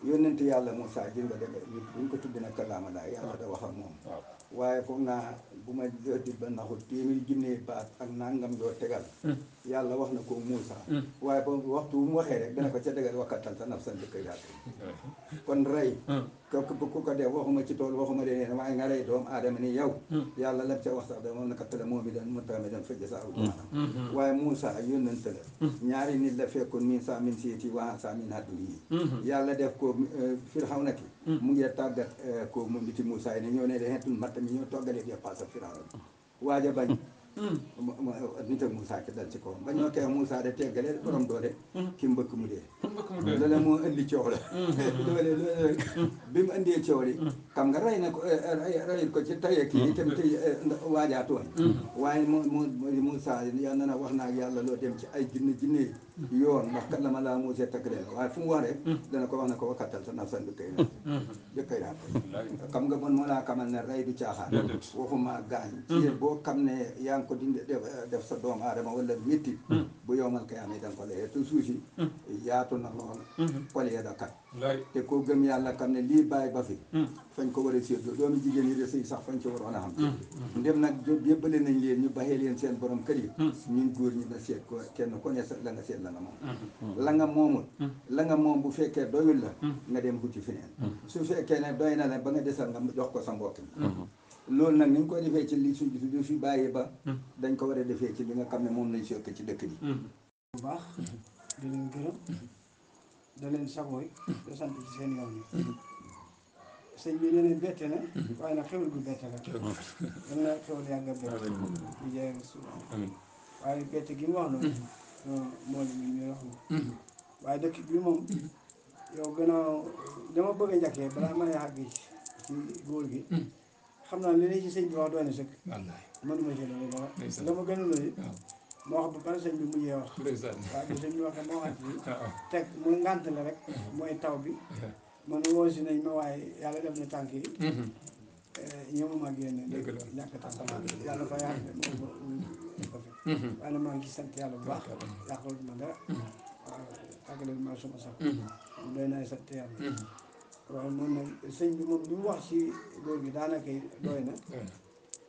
yónnent yàlla Moussa ji nga dégg buñ ko tudd na kalaama laa yàlla da wax ak moom waaye foog naa bu ma di ba naxul téeméeri junne baat ak nangam doo tegal yàlla wax na ko Moussa waaye ba waxtu bu mu waxee rek dana ko ca tegal wakkatal sa nafsan bi koy yaatu kon rey ku ko def waxuma ci tool waxuma de neen waaye nga rey doomu aadama ni yow yàlla lam ca wax sax da moom naka tala moom i dan mu tame dan fëjj sa aw maanaam waaye Moussa yónnante la ñaari nit la fekkoon min sa min siiti waa sa min haddu yi yàlla def ko Firawna ki mu ngi tàggat ko mu niti Moussa yi ne ñoo ne de xentul matta mi ñoo toggalee dépasse Firawna waaja bañ nit ak Moussa ki dal ci kawam ba ñoo kee Moussa de teggale borom doole ki mbëkk mu dee loolu moo indi coow la loole bi mu indee coow li xam nga rey na ko rey ko ci taye kii itam tey waajaatoon waaye Moussa yal na wax naa ak yàlla loo dem ci ay jinne yoon ndax kat la ma laa Moussa takk leen waaye fu mu wax rek dana ko wax na ko wakkatal sa nafsan bi kay naa xam nga bon moo laa xamal ne rey du caaxaan waxuma gaañ ci boo xam ne yaa ngi ko dindi def sa doomu aadama wala métti bu yowmal kayaama da nga ko layee te suuf si yaatu na lool xol ya da kat te koo gëm yàlla xam ne lii bàyyi ba fi fañ ko war a séddoo doomu jigéen yi de sëy sax fañ ci waroon a xam ndem nag yëbbale nañ leen ñu baxee leen seen borom kër yi ñun góor ñi na seet ko kenn ku ne la nga seet la nga moom la nga moomul la nga moom bu fekkee doyul la nga dem wuti feneen su fekkee ne doy na la ba nga desal nga jox ko sa mbokk mi loolu nag ni ñu koy defee ci li suñ du fi bàyyi ba dañ ko war a defee ci li nga xam ne moom lañ sokk ci dëkk bi bu baax di leen gërëm da leen sagooy da sant ci seen yoon yi sëñ bi nee bette na waaye nag xewal gu bette la dam na xewal yàgg a bett di jaay rasul waaye bette gi mu wax noonu moo li ñu wax na waaye dëkk bi moom yow gannaaw dama bëgg a njëkkee balaa may àgg ci góor gi xam naa li ne ci sëñ bi wax doon na sëkk mënuma ci loolu dara la ma gën a loolu moo wax ba pare sëñ bi mujjee wax waaye bi sëñ bi waxee moo waxat bi teg muy ngànt la rek mooy taw bi man woo si nañ ma waaye yàlla def na tànk yi ñëwuma génn ñàkk tànk yàlla fa yàq moo ko fi waaye na maa ngi sant yàlla bu baax yàqul ma dara waaw tàggaleel ma suma sax doy naay sant yàlla waaye moom nag sëñ bi moom li mu wax ci góor gi daanaka doy na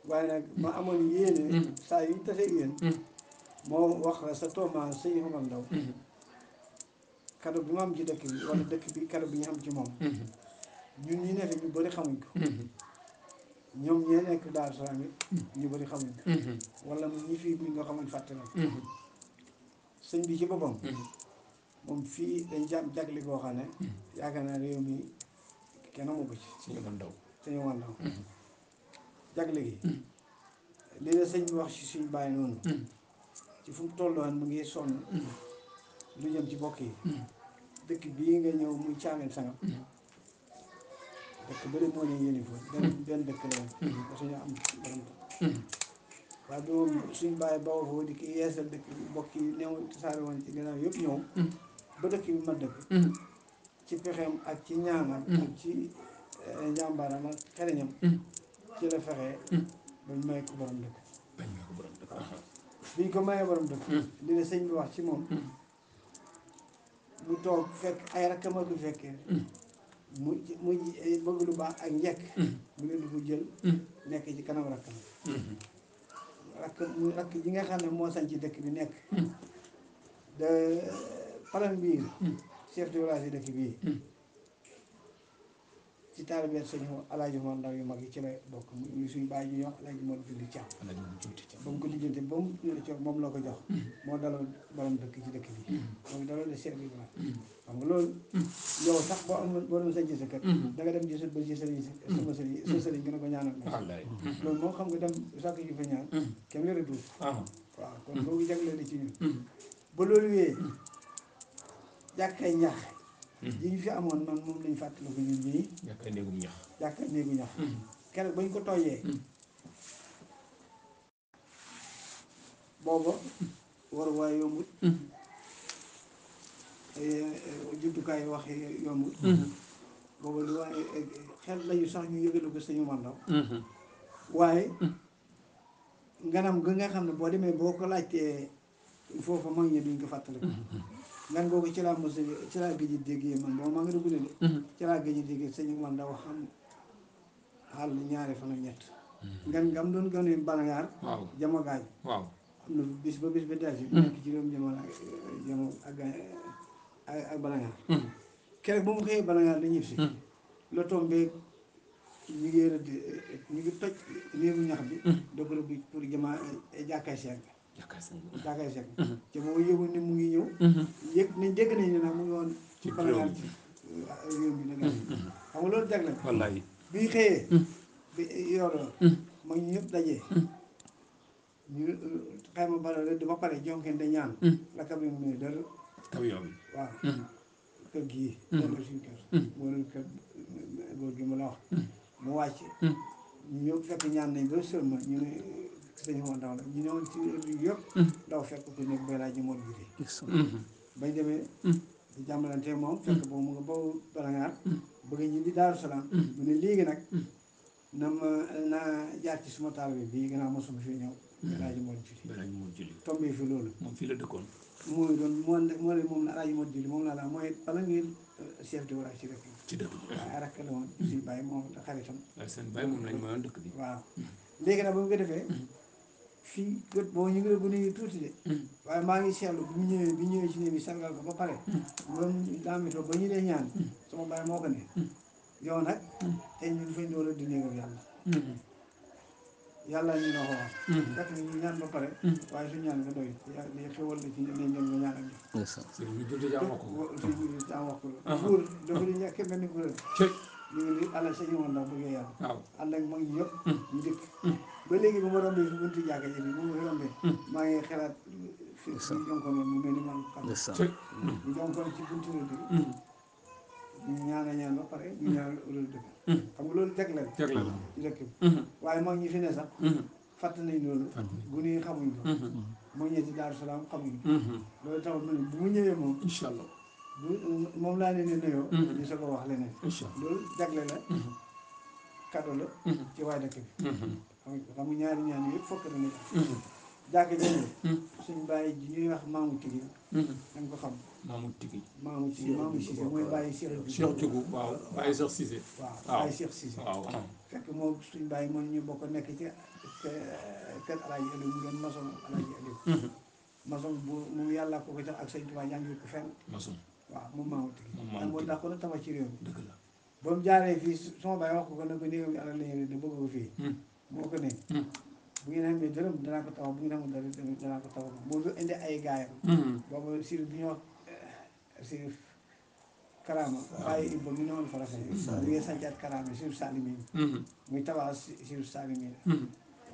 waaye nag ma amoon yéene saa yu ñu tasee yéen moo wax la sa toomaa sëñ Omar Ndaw kado bi ma am ci dëkk bi wala dëkk bi kado bi ñu am ci moom ñun ñi ne fi ñu bëri xamuñ ko ñoom ñee nekk Daaru Salaam it ñu bëri xamuñ ko wala ñi fii buñ nga xamuñ fàtte na sëñ bi ci boppam moom fii dañ ci am jagle goo xam ne yaakaar naa réew mi kenn amu ko ci sëñ Omar Ndaw jagle gi li la sëñ bi wax ci suñu bàyyi noonu ci fu mu tolloon mu ngi sonn lu jëm ci bokk yi dëkk bii nga ñëw muy Caameen Sangam dëkk bëri moo ne yéeni foofu benn dëkk la ba suñu am borom waaye bi moom suñu bàyyi bawoo foofu di ki yeesal dëkk bi bokk yi new tasaare woon ci gannaaw yëpp ñëw ba dëkk bi ma dëkk ci pexeem ak ci ñaanam ak ci njàmbaaram ak xereñam ci la fexee bañ may ko borom dëkk biñ ko mayee borom dëkk li la sëñ bi wax ci moom mu toog fekk ay rakkama du fekkee mu bëgg lu baax ak njekk mu leen di ko jël nekk ci kanam rakkam rakk ji nga xam ne moo sañ ci dëkk bi nekk de palan bii chef de village yi dëkk bii ci taalibe sëñ Alaaji Mor Ndaw yu mag yi ci la bokk muy suñu bàyyi ñu wax Alaaji Mor Julli Caam ba mu ko lijjante ba mu moom la ko jox moo daloo borom dëkk ci dëkk bi moom daloo de chef de village xam nga loolu yow sax boo amoon boo doon sañ sa kër da nga dem gisat ba ci sëriñ sama sëriñ sa sëriñ gën a ko ñaanal ma loolu moo xam nga dem sàkk ji fa ñaan kenn wéra duut waaw kon loolu jagle la ci ñun ba loolu wee jàkkay ñax yi ñu fi amoon man moom lañu fàttaliku ñun ñii jàkkay néegum ñax jàkkay néegu ñax keroog bañ ko tooyee booba war waaye yombut jumtukaay wax yombut booba lu waaye xel lañu sax ñu yëgalu ko sëñu Mor Ndaw waaye nganam ga nga xam ne boo demee boo ko laajtee foofu mag ñi duñ ko fàttaliku ngan googu ci laa mos ci laa gëj a déggee man boobu maa ngi dugg ne de ci laa gëj a déggee sëñu Mor Ndaw xam xaal ñaari fan ak ñett ngan ngam doon gane balangaar jama gaaj waaw am na bis ba bis ba delsi nekk ci doom jamo ak balangaar keroog ba mu xëyee balangaar la ñib si la tombee ñu ngi rëdd ñu ngi toj néegu ñax bi doog rëbb pour jama jàkkaay seeg jàkkaay seeg te boobu yëgul ne mu ngi ñëw yëg nañ dégg nañ ne nag mu ngi woon ci balangaar ci réew mi nag xam nga loolu jagle wallaay bi ñu xëyee bi yooroo mag ñu ñëpp dajee ñu xayma bala rëdd ba pare jonkeen da ñaan la camion mu ne dara camion bi waaw kër gii dara suñu kër moo doon kër góor gi ma la wax mu wàcc ñu ñëw fekk ñaan nañ ba sëlma ñu ne sëñ Mor Ndaw la ñu ñëwoon ci yëpp ndaw fekk ku nekk balaa ji moon bi bañ demee di jàmbalante moom fekk boobu mu nga boobu balangaar bëgg ñi di Daaru Salaam mu ne léegi nag na ma naa jaar ci suma taal bi bii gannaaw mosuma fi ñëw Alaaji Mor Julli tombé fi loolu moom fii la dëkkoon mooy doon moom la Alaaji Mor Julli moom laa la mooy bala ngeen chef de village ci dëkk bi waaye rakk la woon suñu bàyyi moom da xaritam waaye seen bàyyi moom lañ mayoon dëkk bi waaw léegi nag ba mu ko defee fii gët boobu ñu ngi la gën a tuuti de waaye maa ngi seetlu bi ñëwee ci néeg bi sargal ko ba pare loolu daamitoo ba ñu dee ñaan sama bàyyi moo ko ne yow nag tey ñun fañ doon di néegam yàlla ñu ne ko wax fekk na ñu ñaan ba pare waaye su ñaan nga doy li xewal la ci ne ñoom nga ñaan ak ñu sëriñ bi dund jàmm wax ko sëriñ bi daa wax ko buur dafa di ñàkk mel ni buur ñu ngi li àlla sëñ Mor Ndaw bëggee yàlla waaw ànd ak mag ñi yëpp ñu dëkk ba léegi bu ma rombee fi buntu jàkka ji bi bu ma rombee maa ngi xalaat fi ñu jonkoon mu mel ni man xam ñu jonkoon ci buntu la dëkk ñu ñaan ba pare ñu ñaan loolu dëkk xam nga loolu jagle la jagle la ci dëkk bi waaye mag ñi fi ne sax fàtt nañ loolu bu nii xamuñ ko mag ñi ci Daaru Salaam xamuñ ko loolu tax ma ne bu mu ñëwee moom incha allah moom laa ne nuyoo ñu soog a wax leneen incha allah loolu jagle la cadeau la ci waa dëkk bi xam nga ñaari ñaan yëpp fokk dana jàkk jëne suñ bàyyi ji ñuy wax maamu tigi dañ ko xam maamu tigi maamu Cissé mooy bàyyi Cheikh Diougou waaw bàyyi Cheikh Cissé waaw bàyyi Cheikh Cissé waaw fekk moom suñ bàyyi moom ñu bokk nekk ci kër Alaaji Aliou mu doon maçon Alaaji Aliou maçon bu moom yàlla ko jox ak sëñ Tuubaa jàngi ko fenn maçon waaw moom maamu tigi ak moo dàqoon a tabax ci réew mi dëgg la ba mu jaaree fii sama bàyyi wax ko ne ko néew mi alal lañu ne bëgg ko fii moo ko ne bu ngeen amee dërëm danaa ko tabax bu ngeen amul dërëm danaa ko tabax moo fi indi ay gaayam boobu sir bi ñu wax sir Karama bàyyi Ibba mi ne woon farafee bu ngeen sancaat Karama sir Salimi muy tabax sir Salimi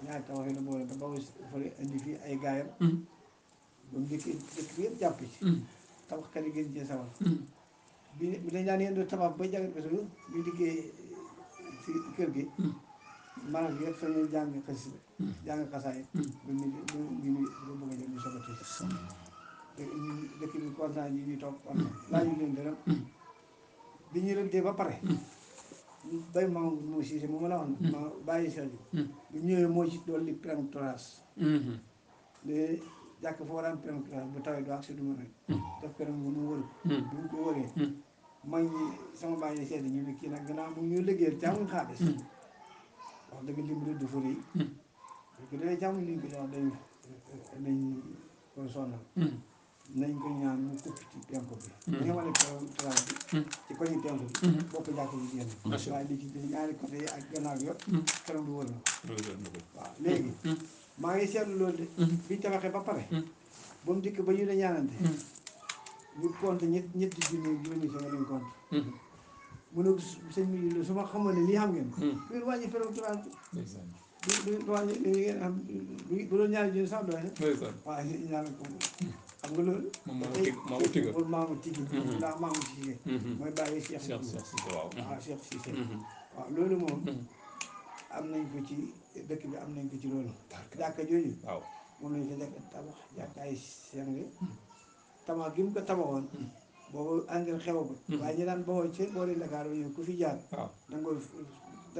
ñaari tabax yi la boole ba boobu fële indi fii ay gaayam ba mu njëkk dëkk bi yëpp jàpp ci tabaxkat yi gën cee sawar bi dañ daan yéen tabax ba jagat ko su ñu diggee ci kër gi maanaam yëpp fa ñuy jàng xasida jàng xasaay ba mu bëgg a jël ñu soog a tëj dëkk bi kontaan yi ñu toog kontaan laaju leen dërëm bi ñu rëddee ba pare bay ma moo siise moom la wax ma bàyyi sel bi bu ñëwee moo ci dolli permutras de jàkk foo daan permutras bu tawee du ak si du ma def perm bu mu wër bu ñu ko wëree mag ñi sama bàyyi seet ñu ne kii nag gannaaw mu ñu liggéeyal jaamuñ xaalis wax dëgg lim rëdd fële yi bu dee jaamuñ liñ ko jox dañ ko sonal nañ ko ñaan mu kupp ci penku bi ni nga ma ne turaal bi ci koñu penku bi bopp jàkk bi génn waaye li ci ñaari côté yi ak gannaaw bi yëpp këram bi wër na ko waaw léegi maa ngi seetlu loolu de biñ tabaxee ba pare ba mu dikk ba ñu ne ñaanante ñu compte ñetti junni juróomi sa nga lañ compte mu ne sëñ bi su ma xamoon ne lii xam ngeen du ngeen wàññi pérotural bi du wàññi li ngeen am bu doon ñaari junni sax doy na waaw ñaan ko xam nga loolu maamu tigi ndax maamu Cissé mooy bàyyi Cheikh waaw Cheikh Cissé waaw loolu moom am nañ ko ci dëkk bi am nañ ko ci loolu jàkka jooju moom lañ ko njëkk tabax jàkkaay seng tabax gi mu ko tabaxoon boobu engrais xewagul waaye ñi daan bawoo ci boori Dakar ñu ku fi jaar danga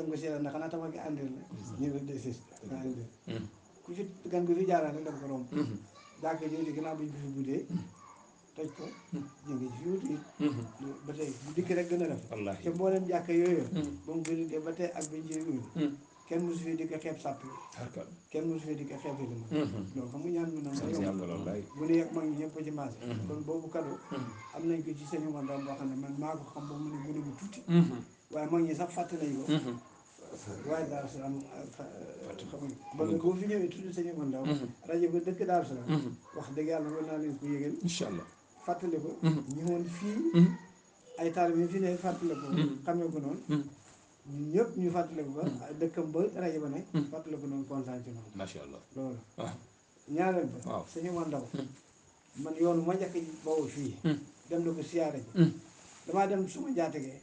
ko seetal ndax xanaa tabax gi àndir la ñu ne desis àndir ku fi gan gu fi jaaraan rek dafa ko romb jàkka jooju ginnaaw bi ñu ko fi guddee toj ko jëngi ci fi wut it ba tey bu dikk rek gën a rafet te mbooleem jàkka yooyu ba mu gën a ba tey ak bañ ci kenn mosu fi di ko xeeb sàpp bi kenn mosu fi di ko xeeb li ma loolu xam nga ñaan mën na yomb bu ne yeg mag ñi ñëpp ci maase kon boobu cadeau am nañ ko ci sëñu man daal boo xam ne man maa ko xam ba mu ne gën a bu tuuti waaye mag ñi sax fàtte nañ ko waaye Daaru Salaam xamuñ ba boo fi ñëwee tuuti sëñu man daal rajo ba dëkk Daaru Salaam wax dëgg yàlla war naa leen ko yëgal incha allah fàttali ko ñëwoon fii ay taalibe yi fi ne fàttali ko xamee ko noonu ñun ñëpp ñu fàttaliku ba dëkkam ba rajo ba nekk fàttaliku noonu kontaan ci noonu macha allah loolu ñaareel ba sëñu ma ndaw man yoonu ma njëkk boobu fii dem na ko siyaare ji damaa dem suma jaategee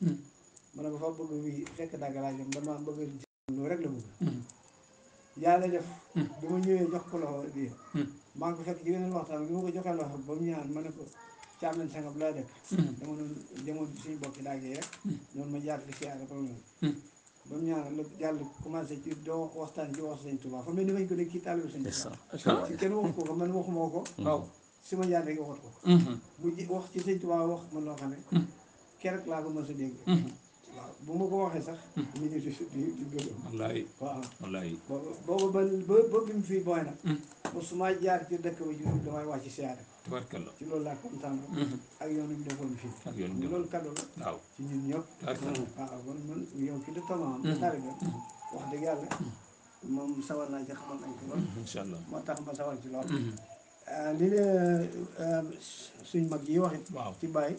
ma ne ko fa bëgg wi fekk daggalaa jëm dama bëgg loolu rek la bëgg yàlla def bi ma ñëwee jox ko loxo bi maa ngi ko fekk ci yeneen waxtaan bi ma ko joxee loxo ba mu ñaan ma ne ko caamen sangam laa dëkk dama doon demoon suñu bokki daagee rek noonu ma jaar fi siyaare ba mu ba mu ñaan la yàlla commencé ci doo waxtaan ci wax sëñ Tuubaa fa mel ni mañ ko dégg kii taalibu sëñ Tuubaa ci kenn waxu ko man waxuma ko waaw si ma jaar rek waxut ko bu wax ci sëñ Tuubaa wax man loo xam ne keroog laa ko mën sa dégg waaw bu ma ko waxee sax ñu ngi di gërëm wallaay waaw wallaay boobu ba bi mu fii booy nag ba su ma jaar ci dëkk ba ji damay wàcc siyaare tabarkalla ci loolu laa kontaan ak yoonu bi defoon fii ak yoonu bi loolu cadeau la waaw ci ñun ñëpp waaw kon man yow ki da toman taalibe wax dëgg yàlla moom sawar naa ci xamal nañ ko lool incha allah moo tax ma sawar ci lool li de suñ mag yi waxit ci bàyyi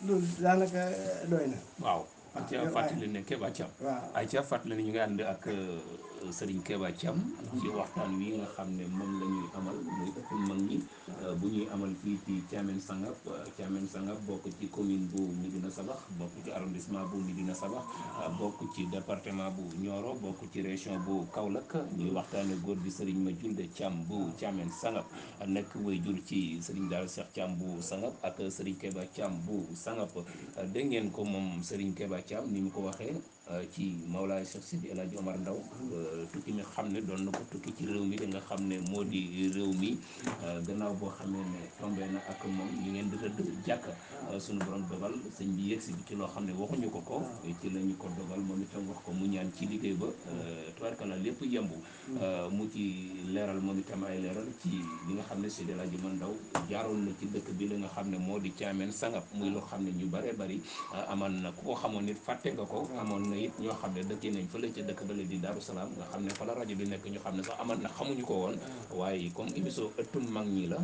loolu daanaka doy na waaw ca fàttali ne Keba Thiam ay ca fàttali ne ñu ngi ànd ak Serigne Keba Thiam ci waxtaan wi nga xam ne moom la ñuy amal muy ëppul mag ñi bu ñuy amal fii ci Thiamène Sangap bokk ci commune bu Médina Sabax bokk ci arrondissement bu Médina Sabax bokk ci département bu Nioro bokk ci région bu Kaolack ñuy waxtaane góor gi Serigne Majulde Thiam bu Thiamène Sangap nekk way jur ci Serigne Daara Cheikh Thiam bu Sangap ak Serigne Keba Thiam bu Sangap dégg ngeen ko moom Serigne Keba Thiam ni mu ko waxee ci Mawlaay Cheikh Sidi El Hadji Omar Ndaw tukki mi xam ne doon na ko tukki ci réew mi da nga xam ne moo di réew mi gannaaw boo xamee ne tombé na ak moom ñu ngeen di rëdd jàkk suñu borom dogal sëñ bi yegg si bi ci loo xam ne waxuñu ko ci la ñu ko dogal moom itam wax ko mu ñaan ci liggéey ba tubaarkalla lépp yemb mu ci leeral moom itam ay leeral ci li nga xam ne Sidi El Hadji Omar Ndaw jaaroon na ci dëkk bi la nga xam ne moo di Thiamène Sangap muy loo xam ne ñu bare bari amoon na ku ko xamoon nit fàtte nga ko amoon na it ñoo xam ne dëkkee nañ fële ca dëkk bale di Daaru Salaam nga xam ne fa la rajo bi nekk ñu xam ne sax amoon na xamuñu ko woon waaye comme émission ëttum mag ñi la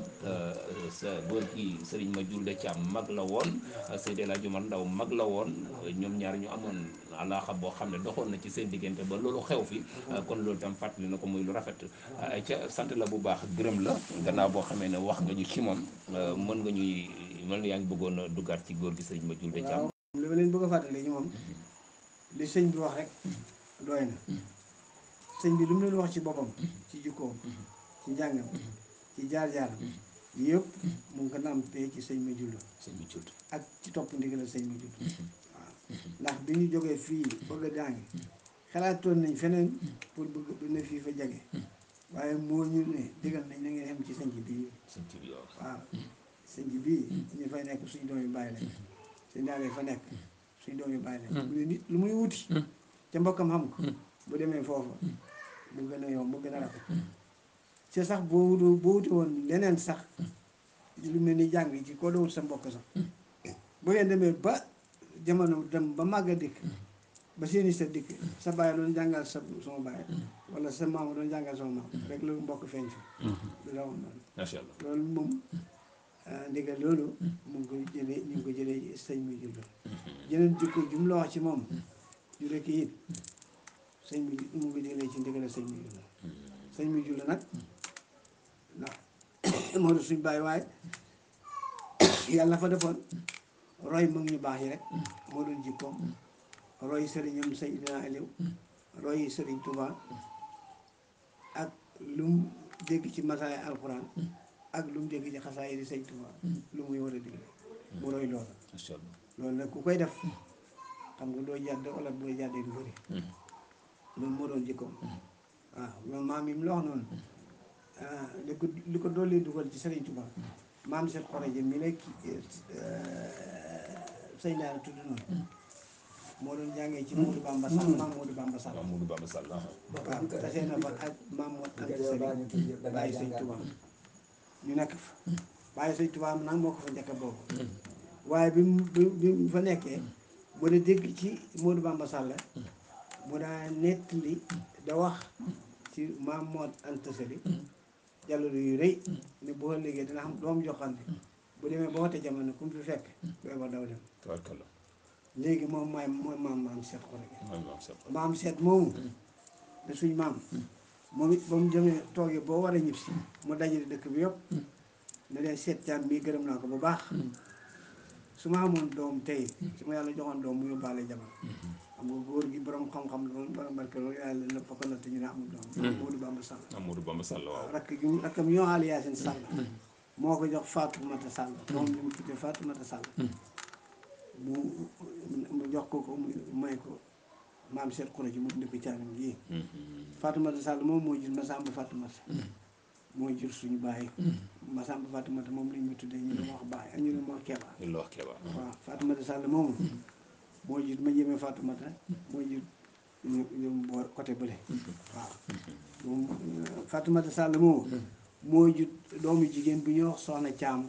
sa góor gi Serigne Majulde Thiam mag la woon Seydi El Hadji Omar Ndaw mag la woon ñoom ñaar ñu amoon alaaxa boo xam ne doxoon na ci seen diggante ba loolu xew fi kon loolu tam fàttali na ko muy lu rafet ay ca sant la bu baax gërëm la gannaaw boo xamee ne wax nga ñu ci moom mën nga ñuy mën yaa ngi bëggoon a duggaat ci góor gi Serigne Majulde Thiam li ma leen bëgg a fàttali ñu moom li sëñ bi wax rek doy na sëñ bi lu mu leen wax ci boppam ci jikkoom ci njàngam ci jaar-jaaram yëpp mu ngi ko nampee ci sëñ Majulde ak ci topp ndigal sëñ Majulde waaw ndax bi ñu jógee fii bëgg a jàngi xalaatoon nañ feneen pour bëgg ne fii fa jage waaye moo ñu ne digal nañ na ngeen xem ci sëñ bii waaw sëñ bii ñu fay nekk suñ doom yu bàyyi lañ suñ daanee fa nekk suñ doom yu bàyyi lañ mu ne nit lu muy wuti ca mbokkam xam ko bu demee foofa bu gën a yomb bu gën a rafet ci sax boo wuti woon leneen sax lu mel ni jàng ci koo dowul sa mbokk sax bu ngeen demee ba jamono dem ba màgg a dikk ba seeni sa dikk sa baay doon jàngal sama baay wala sa maam doon jàngal sama maam rek lu mbokk feeñ fi du la woon noonu macha allah loolu moom ndigal loolu mu ngi koy jëlee ñu ngi ko jëlee sëñ muy jullo jeneen jikko ju mu la wax ci moom ju rekk it sëñ bi mu ngi jëlee ci ndigal sëñ muy jullo sëñ muy jullo nag ndax moo doon suñ bàyyi waaye yàlla fa defoon roy mag ñu baax yi rek moo doon jikkoom roy sëriñam Seydina Aliou roy sëriñ Touba ak lu mu dégg ci masaay alxuraan ak lu mu dégg ci xasaay di sëñ Touba lu muy war a digle mu roy loolu macha allah loolu nag ku koy def xam nga doo jàdd wala booy jàddee du bëri loolu moo doon jikkoom waaw loolu maam yi mu la wax noonu li ko doolee dugal ci sëriñ Touba maam Cheikh Khoreja mi lay sëñ daara tudd noonu moo doon jàngee ci Modou Bamba Sall maam Modou Bamba Sall waaw Modou Bamba Sall waaw tasee na fa ak maam Mor Anta Sali bàyyi sëñ Touba ñu nekk fa bàyyi sëñ Touba nag moo ko fa njëkk boobu waaye bi mu fa nekkee mu da dégg ci Modou Bamba Sall mu daa nettali da wax ci maam Mor Anta Sali jàllale yu rëy ne boo liggéey dina xam doom joxante bu demee ba wate jamono ku mu fi fekk booy ba daw dem tabarkalla léegi moom mooy maam Cheikh Khoreja maam Cheikh maam seet moomu da suñ maam moom it ba mu demee toogee boo war a ñib si mu dajale dëkk bi yëpp ne leen seet caam mii gërëm naa ko bu baax su ma amoon doom tey su ma yàlla joxoon doom mu yóbbaale jamono xam nga góor gi borom xam-xam la woon borom barke loolu yàlla na fa ko natt ñu ne amul doom Modou Bamba Sall Modou Bamba Sall waaw rakkam ñoo Aliou Yacine Sall moo ko jox Fatoumata Sall moom ñu mu tuddee Fatoumata Sall mu jox ko mu may ko maam Cheikh Khoreja mu indi ko caamin gii Fatoumata Sall moom moo jur Masamba Fatoumata moo jur suñu baay Masamba Fatoumata moom lañ ma tuddee ñu ne ma wax baay ak ñu ne ma wax Keba la wax Keba waaw Fatoumata Sall moomu moo jur ma jëmee Fatoumata moo jur ñu boor côté bële waaw moom Fatoumata Sall moomu moo jur doomu jigéen bu ñuy wax Soxna Caam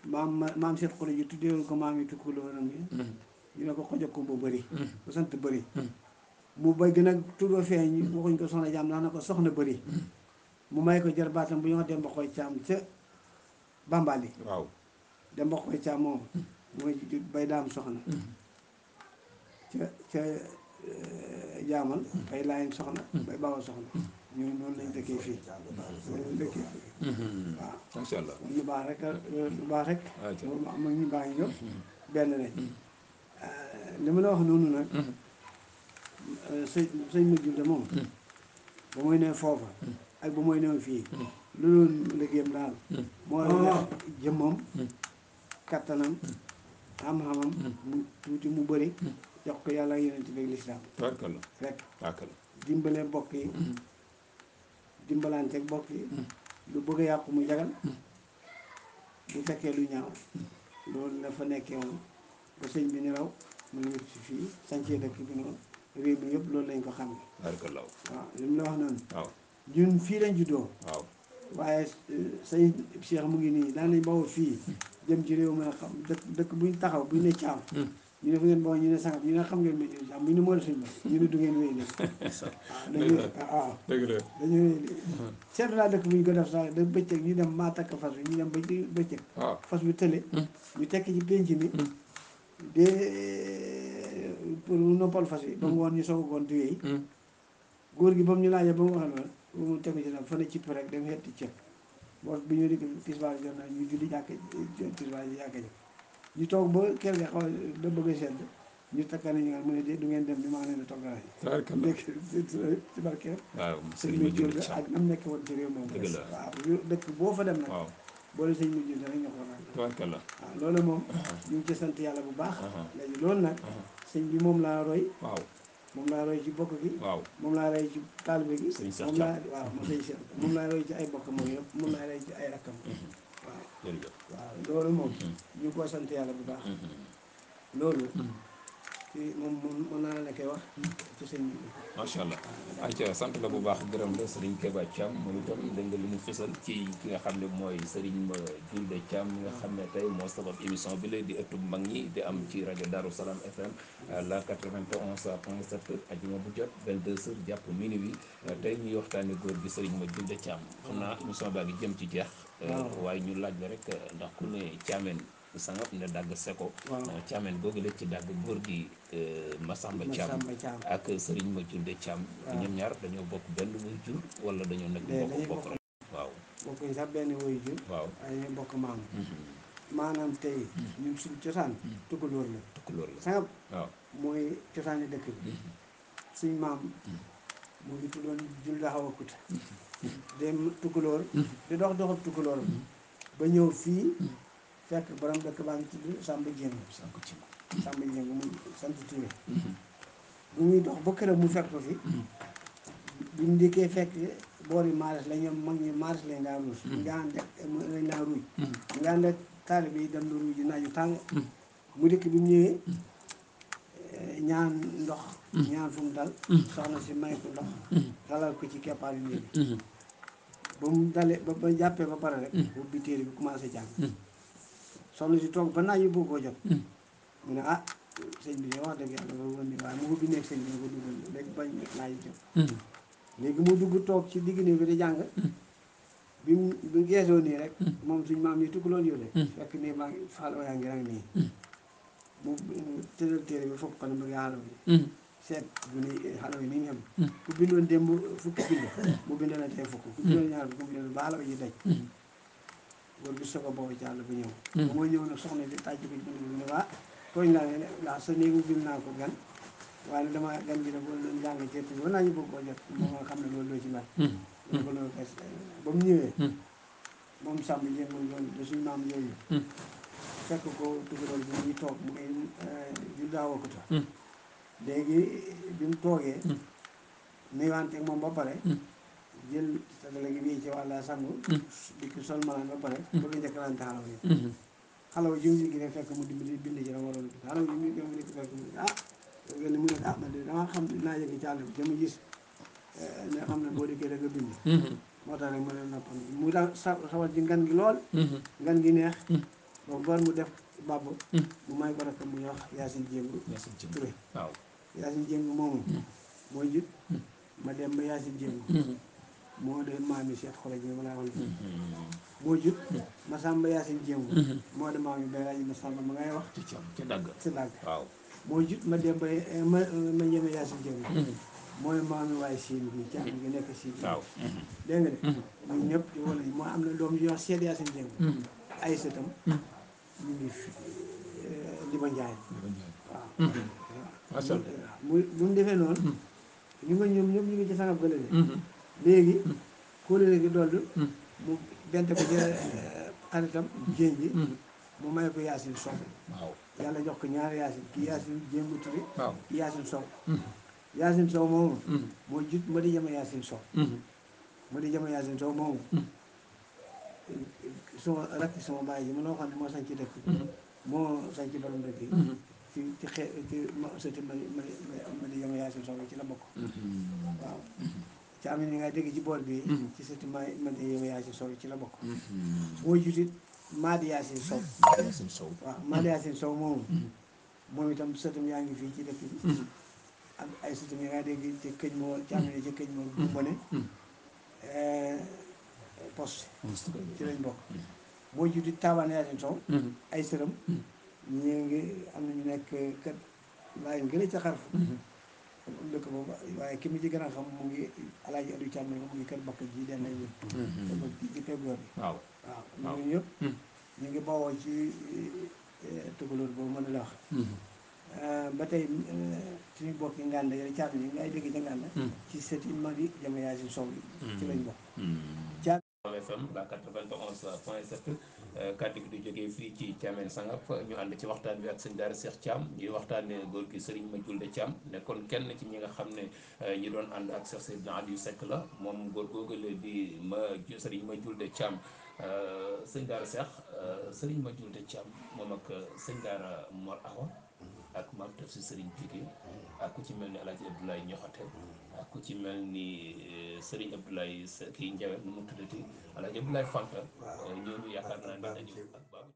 maam Cheikh Khoreja tuddee ko maam yi tukkulóoram yi ñu ne ko xojo ko bu bëri bu sant bëri mu bay gën a tuddoo feeñ waxuñ ko Soxna Caam ndax na ko soxna bëri mu may ko jër baatam bu ñu wax Demba Xoy Caam ca Bambali waaw Demba Xoy Caam moom mooy bay daam soxna ca jaamal bay laayin soxna bay baawa soxna ñooñu noonu lañ dëkkee fii noonu lañ dëkkee fii waaw macha allah lu baax rek lu baax rek moom am ñu baax ñëpp benn lañ li ma la wax noonu nag sëñ ma julde moom ba muy ne foofa ak ba muy new fii lu doon liggéeyam daal moo la jëmmam kattanam xam-xamam mu tuuti mu bëri jox ko yàlla yonent bi lislaam tabarkalla rek tabarkalla dimbale mbokk yi dimbalanteeg mbokk yi lu bëgg a yàqu mu jagal bu fekkee lu ñaaw loolu la fa nekkee woon ba sëñ bi ni raw mu ngi si fii sancee dëkk bi noonu réew mi yëpp loolu lañ ko xam ne tabarkalla waaw li mu la wax noonu waaw ñun fii lañ juddoo waaw waaye sëñ Cheikh mu ngi nii daan nañ bawoo fii jëm ci réew mi nga xam dëkk buñ taxaw buñ ne caam ñu ne fu ngeen bawoo ñu ne sangam ñu ne xam ngeen météo caam bu ñu ne moo la suñ ba ñu ne du ngeen wéy léegi waaw dëgg la dañu wéy léegi seetlu naa dëkk bu ñu ko def sax da bëccëg ñu dem maa takk fas bi ñu dem ba ci bëccëg waaw fas bi tële ñu tekki ci pénc mi de pour noppal fas bi ba mu woon ñu soog a goon di wéy góor gi ba mu ñu laajee ba mu wax loolu ba mu tegu ci nag fa ne cipp rek dem xetti ceeb boo bi ñu dikk tisbaar jot na ñu julli jàkk tisbaar ji jàkk ji ñu toog ba kër ga xaw da bëgg a sedd ñu takka nañu nga mu ne de du ngeen dem ni maa ngi leen di toggal tabarkalla nekk ci barkeem waaw sëñ sëriñ bi ma jël julli ak nam nekk woon ci réew moom dëgg la waaw dëkk boo fa dem nag waaw boole sëñ bi jël rek nga ko nag tabarkalla waaw loolu moom ñu ngi ci sant yàlla bu baax léegi loolu nag sëñ bi moom laa roy waaw moom laa roy ci bokk gi waaw moom laa roy ci taalibe gi sëñ Cheikh moom laa waaw moom sëñ Cheikh moom laa roy ci ay bokk moom yëpp moom laa roy ci ay rakkam waaw jërëjëf waaw loolu moom ñu ngi ko sant yàlla bu baax loolu ci moom naa la koy wax ci sëñ bi. macha allah ayca sant la bu baax gërëm la Serigne Keba Thiam moom itam dégg nga li mu fësal ci ki nga xam ne mooy Serigne Diouldé Thiam mi nga xam ne tey moo sabab émission bi la di ëttub mag ñi di am ci rajo Darou Salam FM la 91.7 ajuma bu jot 22h jàpp minuit tey ñuy waxtaane góor gi Serigne Diouldé Thiam xam naa émission baa ngi jëm ci jeex waaye ñu laaj la rek ndax ku ne Thiamène sangap ne dagg seko Thiamène googu la ci dagg góor gi Massamba Thiam ak Serigne Diouldé Thiam ñoom ñaar dañoo bokk benn wuy jur wala dañoo nekk bokk rek waaw bokkuñ sax benn wuy jur waaw waaye ñu bokk maam maanaam tey ñun suñ cosaan tukulóor la sangap waaw mooy cosaani dëkk bi suñ maam mu ngi tuddoon Julde Hawa Kuta dem tukulóor di dox doxab tukulóor ba ñëw fii fekk borom dëkk baa ngi tudd Samba Dieng Samba Dieng mu sant Touré bu muy dox ba këram mu fekk ko fi bi mu dikkee fekk boori maaris la ñoom mag ñi maaris lañ daan ruus nga ànd ak lañ daan ruuj nga ànd ak taalibe yi dem na ruuj naaju tàng mu dikk bi mu ñëwee ñaan ndox ñaan fu mu dal soxna si may ko ndox dalal ko ci keppaaru néeg bi ba mu dalee ba jàppee ba pare rek ubbi téere bi commencé jàng soxna si toog ba naaj yi bëgg koo jot mu ne ah sëñ bi de wax dëgg yàlla loolu woon ni waaye mu ubbi nekk sëñ bi ne ko duggal léegi bañ naaj yi jot léegi mu dugg toog ci digg néeg bi di jàng bi mu geesoo nii rek moom suñ maam yi tukulóor yu de fekk nii maa ngi xale yaa ngi rang nii mu tëral téere bi fokk ko ne bëgg xalaw yi seet bu ni xalaw yi ni ñu xam ku bindoon démb fukki bind mu bind la tey fukk ku bindoon ñaar fukk mu bind ba xalaw yi daj góor gi soog a boobu ci àll ba ñëw ba mooy ñëw nag soxna di tàjj ko ci bunt bi ne waa tooñ naa ne ndax sa néegu bil naa ko gan waaye nag dama gan gi ne boo doon jàng ceeb bi ba naa ñu bëgg koo jot moo nga xam ne loolu loo ci mel dama ko loolu kay ba mu ñëwee moom sàmm jéem moom yoon da suñ maam yooyu fekk ko tukulóor bi muy toog mu ngi Julde Hawa Kuta léegi bi mu toogee nuyuwante moom ba pare jël satala gi bii ci wàlla sangu dikk sol malaan ba pare bëgg a njëkkalante xalaw yi xalaw ji mu gi ne fekk mu dimbali bind ci la waroon xalaw ji mu dikk fekk mu ah mu ne ah man de dama xam naa yëg ci àll bi dama gis ne xam ne boo dikkee da nga bind moo tax rek ma ne noppal mu daal sawal ci ngan gi lool ngan gi neex boobu bar mu def bàbb mu may ko rek mu ñuy wax Yaasin Jéngu Touré waaw Yaasin Jéngu moomu mooy jut ma dem ba Yaasin Jéngu moo de maam yi seet xore ji ma laa wax moo jut Masamba Yaasin Jéngu moo de maam yi bay laaji Masamba ma ngay wax ci dagg waaw moo jut ma dem ba ma njëme Yaasin Jéngu mooy maam yi waaye siin bi ca gi nekk siin waaw dégg nga de ñun ñëpp di wala moo am na doom yu wax seet Yaasin Jéngu ay sëtam ñu ngi fi Liba Njaay waaw macha allah bu mu defee noonu ñu nga ñoom ñëpp ñu ngi ci sangab gële de léegi kóolóore gi dollu mu bente ko ci xaritam jéen ji mu may ko Yaasin Sow waaw yàlla jox ko ñaari Yaasin kii Yaasin Jéngu Touré waaw kii Yaasin Sow Yaasin Sow moomu moo jut ma di jama Yaasin Sow ma di jama Yaasin Sow moomu suma rakk sama bàyyi ji mënoo xam ne moo sañ ci dëkk moo sañ ci borom dëkk yi ci ci sëti ma di jama Yaasin Sow ci la bokk waaw ci am ni nga dégg ci boor bi ci sëti ma di jama Yaasin Sow ci la bokk moo jutit Maadi Yaasin Sow waaw Maadi Yaasin Sow moomu moom itam sëtam yaa ngi fii ci dëkk bi ak ay sëtam yi nga dégg ci këj moo ci am ni ci këj moo bu mbone poste ci lañ bokk moo juti taabaan Yaasin Sow ay sëram ñu ngi am na ñu nekk kër laay gën a ca xarfu dëkk boobu waaye ki mu ci gën a xam mu ngi alaaji Aliou Thiam ne ko mu ngi kër bakk ji den nañ ñun kër bakk ji ci peggoor bi waaw ñooñu ñëpp ñu ngi bawoo ci tukulóor boobu mën la wax ba tey suñu bokki ngànda yooyu caat yi ngay dégg ca ngànda ci sëti mag yi jama Yaasin Sow ci lañ bokk caat FM la 91.7 kàddu gi di jógee fii ci Thiamène Sangap ñu ànd ci waxtaan bi ak sëñ Daara Cheikh Thiam ñuy waxtaanee góor gi Serigne Diouldé Thiam nekkoon kenn ci ñi nga xam ne ñi doon ànd ak Cheikh Seydina Aliou Seck la moom góor googu la di Serigne Diouldé Thiam sëñ Daara Cheikh Serigne Diouldé Thiam moom ak sëñ Daara Mor Awa ak maam taf si Serigne Piqué ak ku ci mel ni El Hadj Abdoulaye Ñoxate ak ku ci mel ni Serigne Abdoulaye kii Ndiaye nu mu tuddati El Hadj Abdoulaye Fanta ñooñu yaakaar naa ne dañu ak Babou